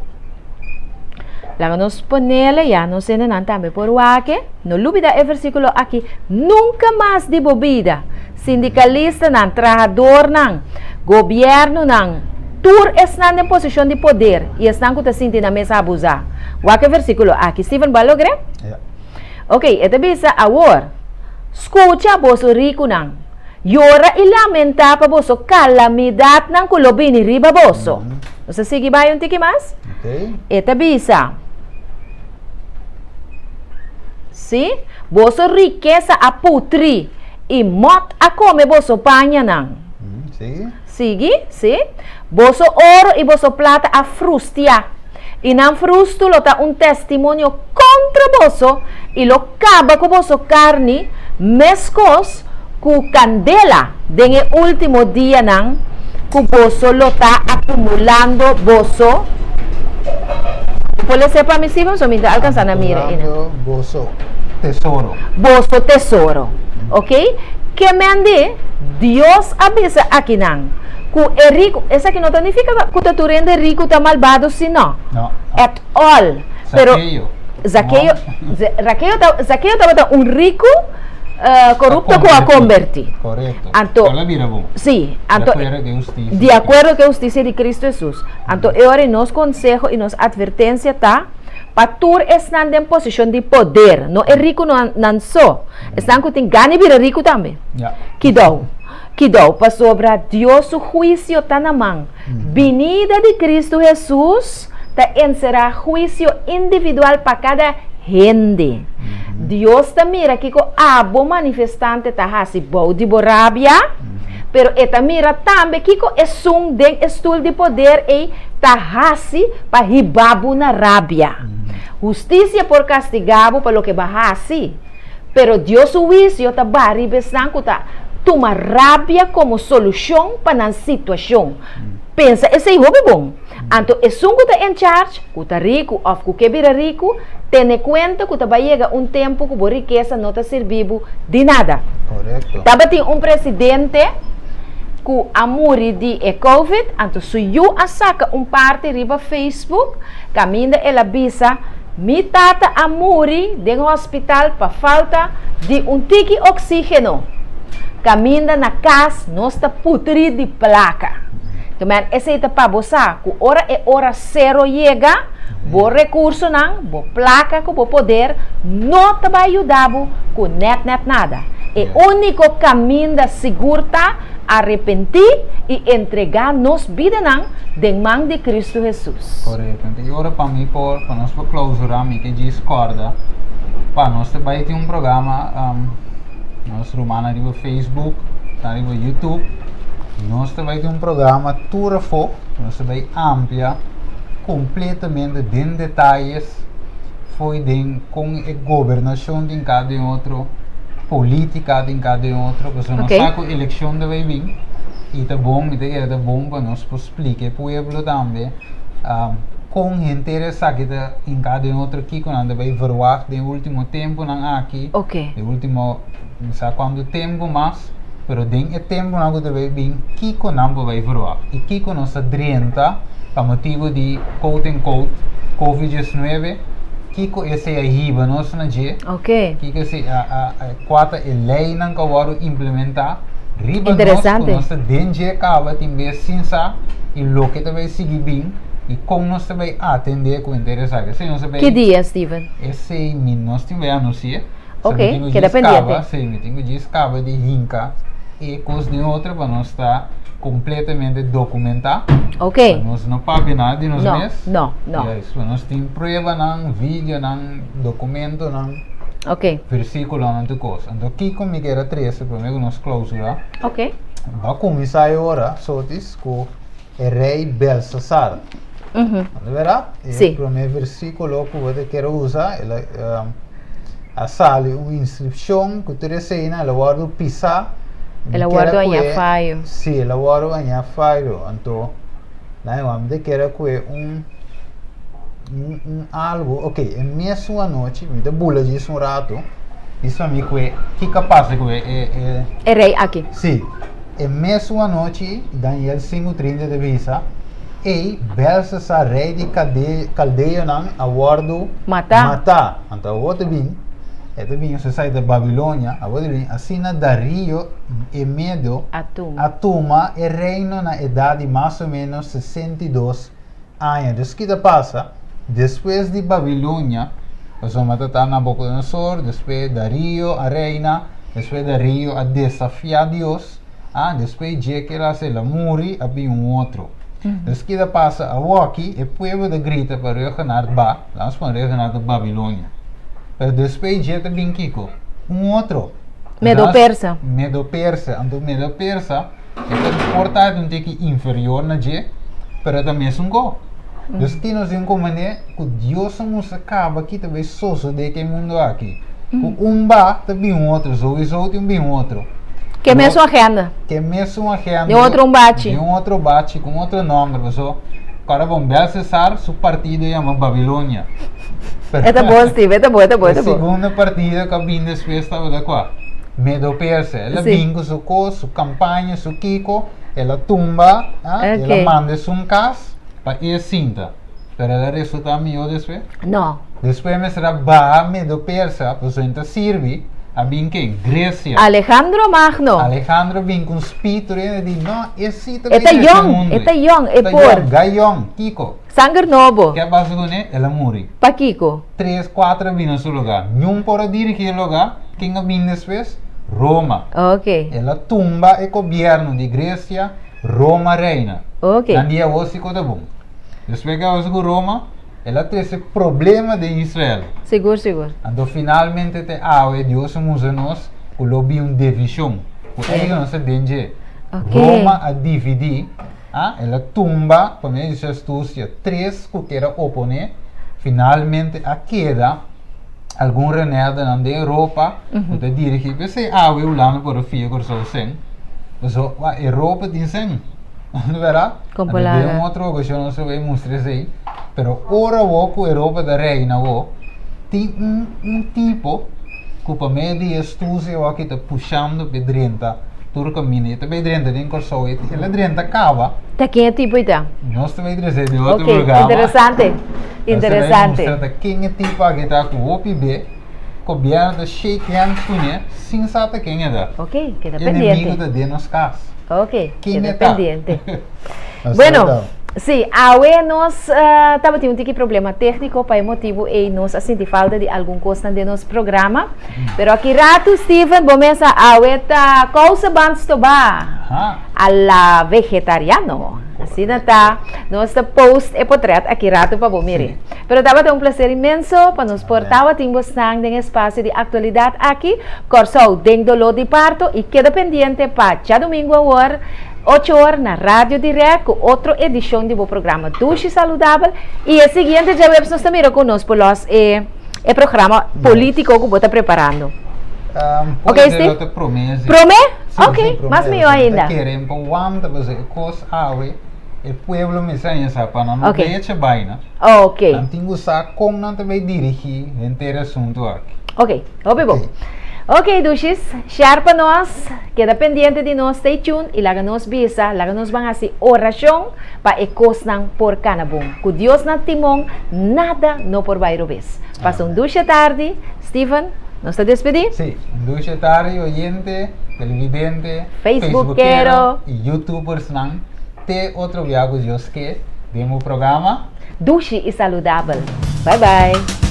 Laga nos ponele ya nos hendenan tambe por wak e. No lubida e versíkulo aki nunka mas di bo bida. Sindikalistanan, trahadornan, gobièrnunan, tur esnan den posishon di poder i esnan ku ta sinti nan mes abusá. Wak e versíkulo aki. Steven, bo a logr'é? Ya. Ok, e ta bisa, Awor, skucha, boso rikunan, yora i lamentá pa boso kalamidatnan ku lo bini riba boso. Nos ta sigui bai un tiki mas? Ok. E ta bisa. Sí, boso rikesa a putri i mòt a kome boso pañanan. Sigui. Sigui, sí. Boso oro i boso plata a frustia, i nan frustu lo ta un testimonio kontra boso i lo kaba ku boso karni meskos ku kandela den e último dianan ku boso lo ta akumulando boso Bo por lesa e pa mi Steven? So mi ta alkansá na mira einan. Akumulando boso tesoro. Boso tesoro. Ok? Ke men di, Dios a bisa akinan ku e riku, esaki no ta nifiká ku ta tur hende riku ta malbado si no. No. At all. Pero Zakeo. Zakeo, Zakeo ta, Zakeo tabata un riku korupto ku a kombertí. Korekto. Anto, El a bira bon. Sí, anto, Di akuerdo ku e hustisia. Di akuerdo ku e hustisia di Kristu Hesus. Anto e ora nos konseho i nos atvertensia ta pa tur esnan den posishon di poder, no e rikunan so, esnan ku tin gana di bira riku tambe. Ya. Kidou, kidou, pasobra Dios su huisio ta na man. Binida di Kristu Hesus ta enserá huisio individual pa kada hende. Dios ta mira kiko abo manifestante ta hasi bou di bo rabia, pero e ta mira tambe kiko esun den e stul di poder ei ta hasi pa hiba bo na rabia. Hustisia por kastigá bo pa loke bo a hasi, pero Dios su huisio ta bari riba esnan ku ta. tuma rabia komo solushon pa nan situashon. Pensa esei hopi bon. Anto esun ku ta in charge, ku ta riku òf ku ke bira riku, tene kuenta ku ta bai yega un tempu ku bo rikesa no ta sirbi bo di nada. Korekto. Tabatin un presidente ku a muri di e covid, anto su yu a saka un parti riba Facebook kaminda el a bisa, Mi tata a muri den hospital pa falta di un tiki oxígeno. Kaminda na kas nos ta putri di plaka. Kemen esei ta pa bo sa ku ora e ora sero yega, bo rekursonan, bo plaka ku bo poder no ta bai yuda bo ku nèt nèt nada. E úniko kaminda sigur ta arepentí i entregá nos bidanan den man di Kristu Hesus. Korekto. Anto e ora pa mi por, pa nos por klousurá mi ke djis kòrda pa nos ta bai tin un programa nos rumannan riba Facebook, ta riba YouTube, nos ta bai tin un programa tur afó, nos ta bai amplia kompletamente den detayes fo'i den kon e gobernashon tin ka den otro, politica tin ka den otro, pasobra nos sa ku elekshon ta bai bin i ta bon, mi ta kere ta bon pa nos por splika e pueblo tambe kon henter esaki ta hinká den otro, kiko nan ta bai verwagt den e ultimo tempunan aki, e ultimo mi sa kuantu tempu mas, pero den e tempunan ku ta bai bin kiko nan por bai verwagt i kiko nos ta drenta pa motibu di quote en quote covid diesnuebe, kiko esei a hiba nos na dje, kiko esei a a kua ta e leinan ku a wòrdu implementá riba nos ku nos ta den dje kaba tin bes sin sa i loke ta bai sigui bin i kon nos ta bai atendé ku henter esaki. Esei nos ta bai. Ki dia, Steven? Esei mi nos tin bai anunsi'é. Ok, keda pendiente. Sí, mi tin ku djis kaba di hinka e kos den otro pa nos ta kompletamente dokumentá. Ok. Pa nos no papia nada di nos mes. No, no, no. Juist, pa nos tin pruebanan, videonan, dokumentonan. Ok. Versíkulonan tur kos. Anto kiko mi kier a trese promé ku nos klousura? Ok. Bo a kuminsá e ora, Sotis, ku e rei Belsasar. Ando bera? Sí. E promé versíkulo ku bo ta kier usa, el a, a sali un inskripshon ku tur eseinan, el a wòrdu pisá. El a wòrdu hañá fayo. Sí, el a wòrdu hañá fayo. Anto, nan e mi ta kere ku e un, un, un algu, ok, e mesun anochi, mi ta bula djis un ratu, bisa mi ku e, kiko a pasa ku e, e, e. E rei aki. Sí. E mesun anochi, Daniel 5:30 ta bisa, Ei, Belsasar, rei di kaldeonan, a wòrdu Matá. matá. Anto awor ta bin, e ta bin, su sai di Babilonia, awor ta bin, asina Dario e Medo A tuma. a tuma e reino na edat di mas o ménos 62 aña. Dus ki ta pasa? Despues di Babilonia, pasobra ta ta Nabucodonosor, despues Dario a reina, despues Dario a desafiá Dios, ah, despues dje ke el a hasi, el a muri, a bin un otro. Dus ki ta pasa awoki? E pueblo ta grita pa Reugenard ba, laat ons pone Reugenard ta Babilonia. Pero despues dje ta bin kiko? Un otro. Medo-Persa. Medo-Persa. Anto Medo-Persa. E ta por ta un tiki inferior na dje, pero e ta mesun ko. Dus tin nos den komprendé ku Dios a mustra kaba ki ta bai sosodé ku e mundu aki. Ku un ba ta bin un otro, souiso tin bin un otro. Ke mesun agenda. Ke mesun agenda. Den otro un bachi. Den otro bachi, ku un otro nòmber. Paso, kòrda bon, Belsesar su partido yama Babilonia. E ta bon, Steve, e ta bon, e ta bon, e ta bon. E segundo partido ku a bin despues tabata kua? Medo-Persia. El a bin ku su kos, su kampaña, su kiko, el a tumba, el a manda esun kas pa e sinta. Pero el a resultá mihó despues? No. Despues mester a baha Medo-Persia, pasobra e ta sirbi, a bin ken? Gresia. Alejandro Magno. Alejandro bin ku un spitu riba e di, no, e si ta E ta bin trese yòn, mundu. e ta yòn, e E ta por. yòn, gai yòn, kiko? Sanger nobo. Ke a pasa kuné? El a muri. Pakiko? Tres, kuater a bini na su lugá. Niun por a dirigí e lugá. Ken a bini despues? Roma. Ok. El a tumba e gobièrnu di Gresia, Roma reina. Ok. Nan di awor si ku ta bon. Despues ke a pasa ku Roma, el a trese problema den Israel. Sigur, sigur. Anto finalmente te awe Dios a mustra nos ku lo bin un divishon. Ku eigen nos ta den dje. Ok. Roma a dividí. A El a tumba pa medio di su astucia tres cu kier a opone, finalmente a keda Algun renerdenan den Europa ku ta dirigí p'esei awe Hulanda por a fia Kòrsou sen. Pasobra wak Europa tin sen. Bèrdat? Kon por Anto den laga. un otro okashon nos ta bai mustra esei. Pero ora awor ku Europa ta reina awor, tin un un tipo ku pa medio di e astusia awor aki ta pushando p'e drenta tur kaminda. E ta bai drenta den Kòrsou, el a drenta kaba. Ta ken e tipo ei ta? Nos ta bai trese den otro Ok, programa. interesante. Interesante. Nos ta bai mustra ta ken e tipo aki ta ku hopi be gobièrnu ta shake hands kuné sin sa ta ken e ta. Ok, keda Enemigo pendiente. ta den nos kas. Ok, Ken keda e ta? pendiente. Nos Bueno, ta. sí, awe nos eh, tabatin un tiki problema técnico, pa e motibu ei nos a sinti falta di algun kosnan den nos programa. Pero aki ratu, Steven, bo mesa awe ta kousenband stobá. Aha. A la vegetariano. Asina ta. Nos ta post e potret aki rato pa bo miri. Pero tabata un placer inmenso pa nos por tabatin bosnan den espacio di actualidad aki. Kòrsou den doló di parto y keda pendiente pa djadomingo awor ocho or na Radio Direct ku otro edicion di bo programa Dushi Saludabel. Y e siguiente djaweps nos ta mira ku nos por los e e programa politico ku bo ta preparando. Um, Ok, puede Steve? lo te promé, sí. Promé? Sí, Ok, sí, promé. mas mihó ainda. Ta kere pa wanta pasobra e kos awe e pueblo mester haña sa pa nan no Ok. beche baina. Ok. Nan tin ku sa kon nan ta bay dirigí henter e asuntu aki. Ok, hopi bon. Ok, dushis, share pa nos, keda pendiente di nos, stay tuned y laga nos bisa, laga nos ban hasi oracion pa e kosnan por kana bon. Ku Dios na timon, nada no por bai robes. Pasa un dushe tardi, Steven, nos ta despedí? Sí, un dushe tardi oyente, televidente, Facebookero. y YouTubersnan. Te otro bia ku Dios ke den bo programa. Dushi y saludabel. Bye bye.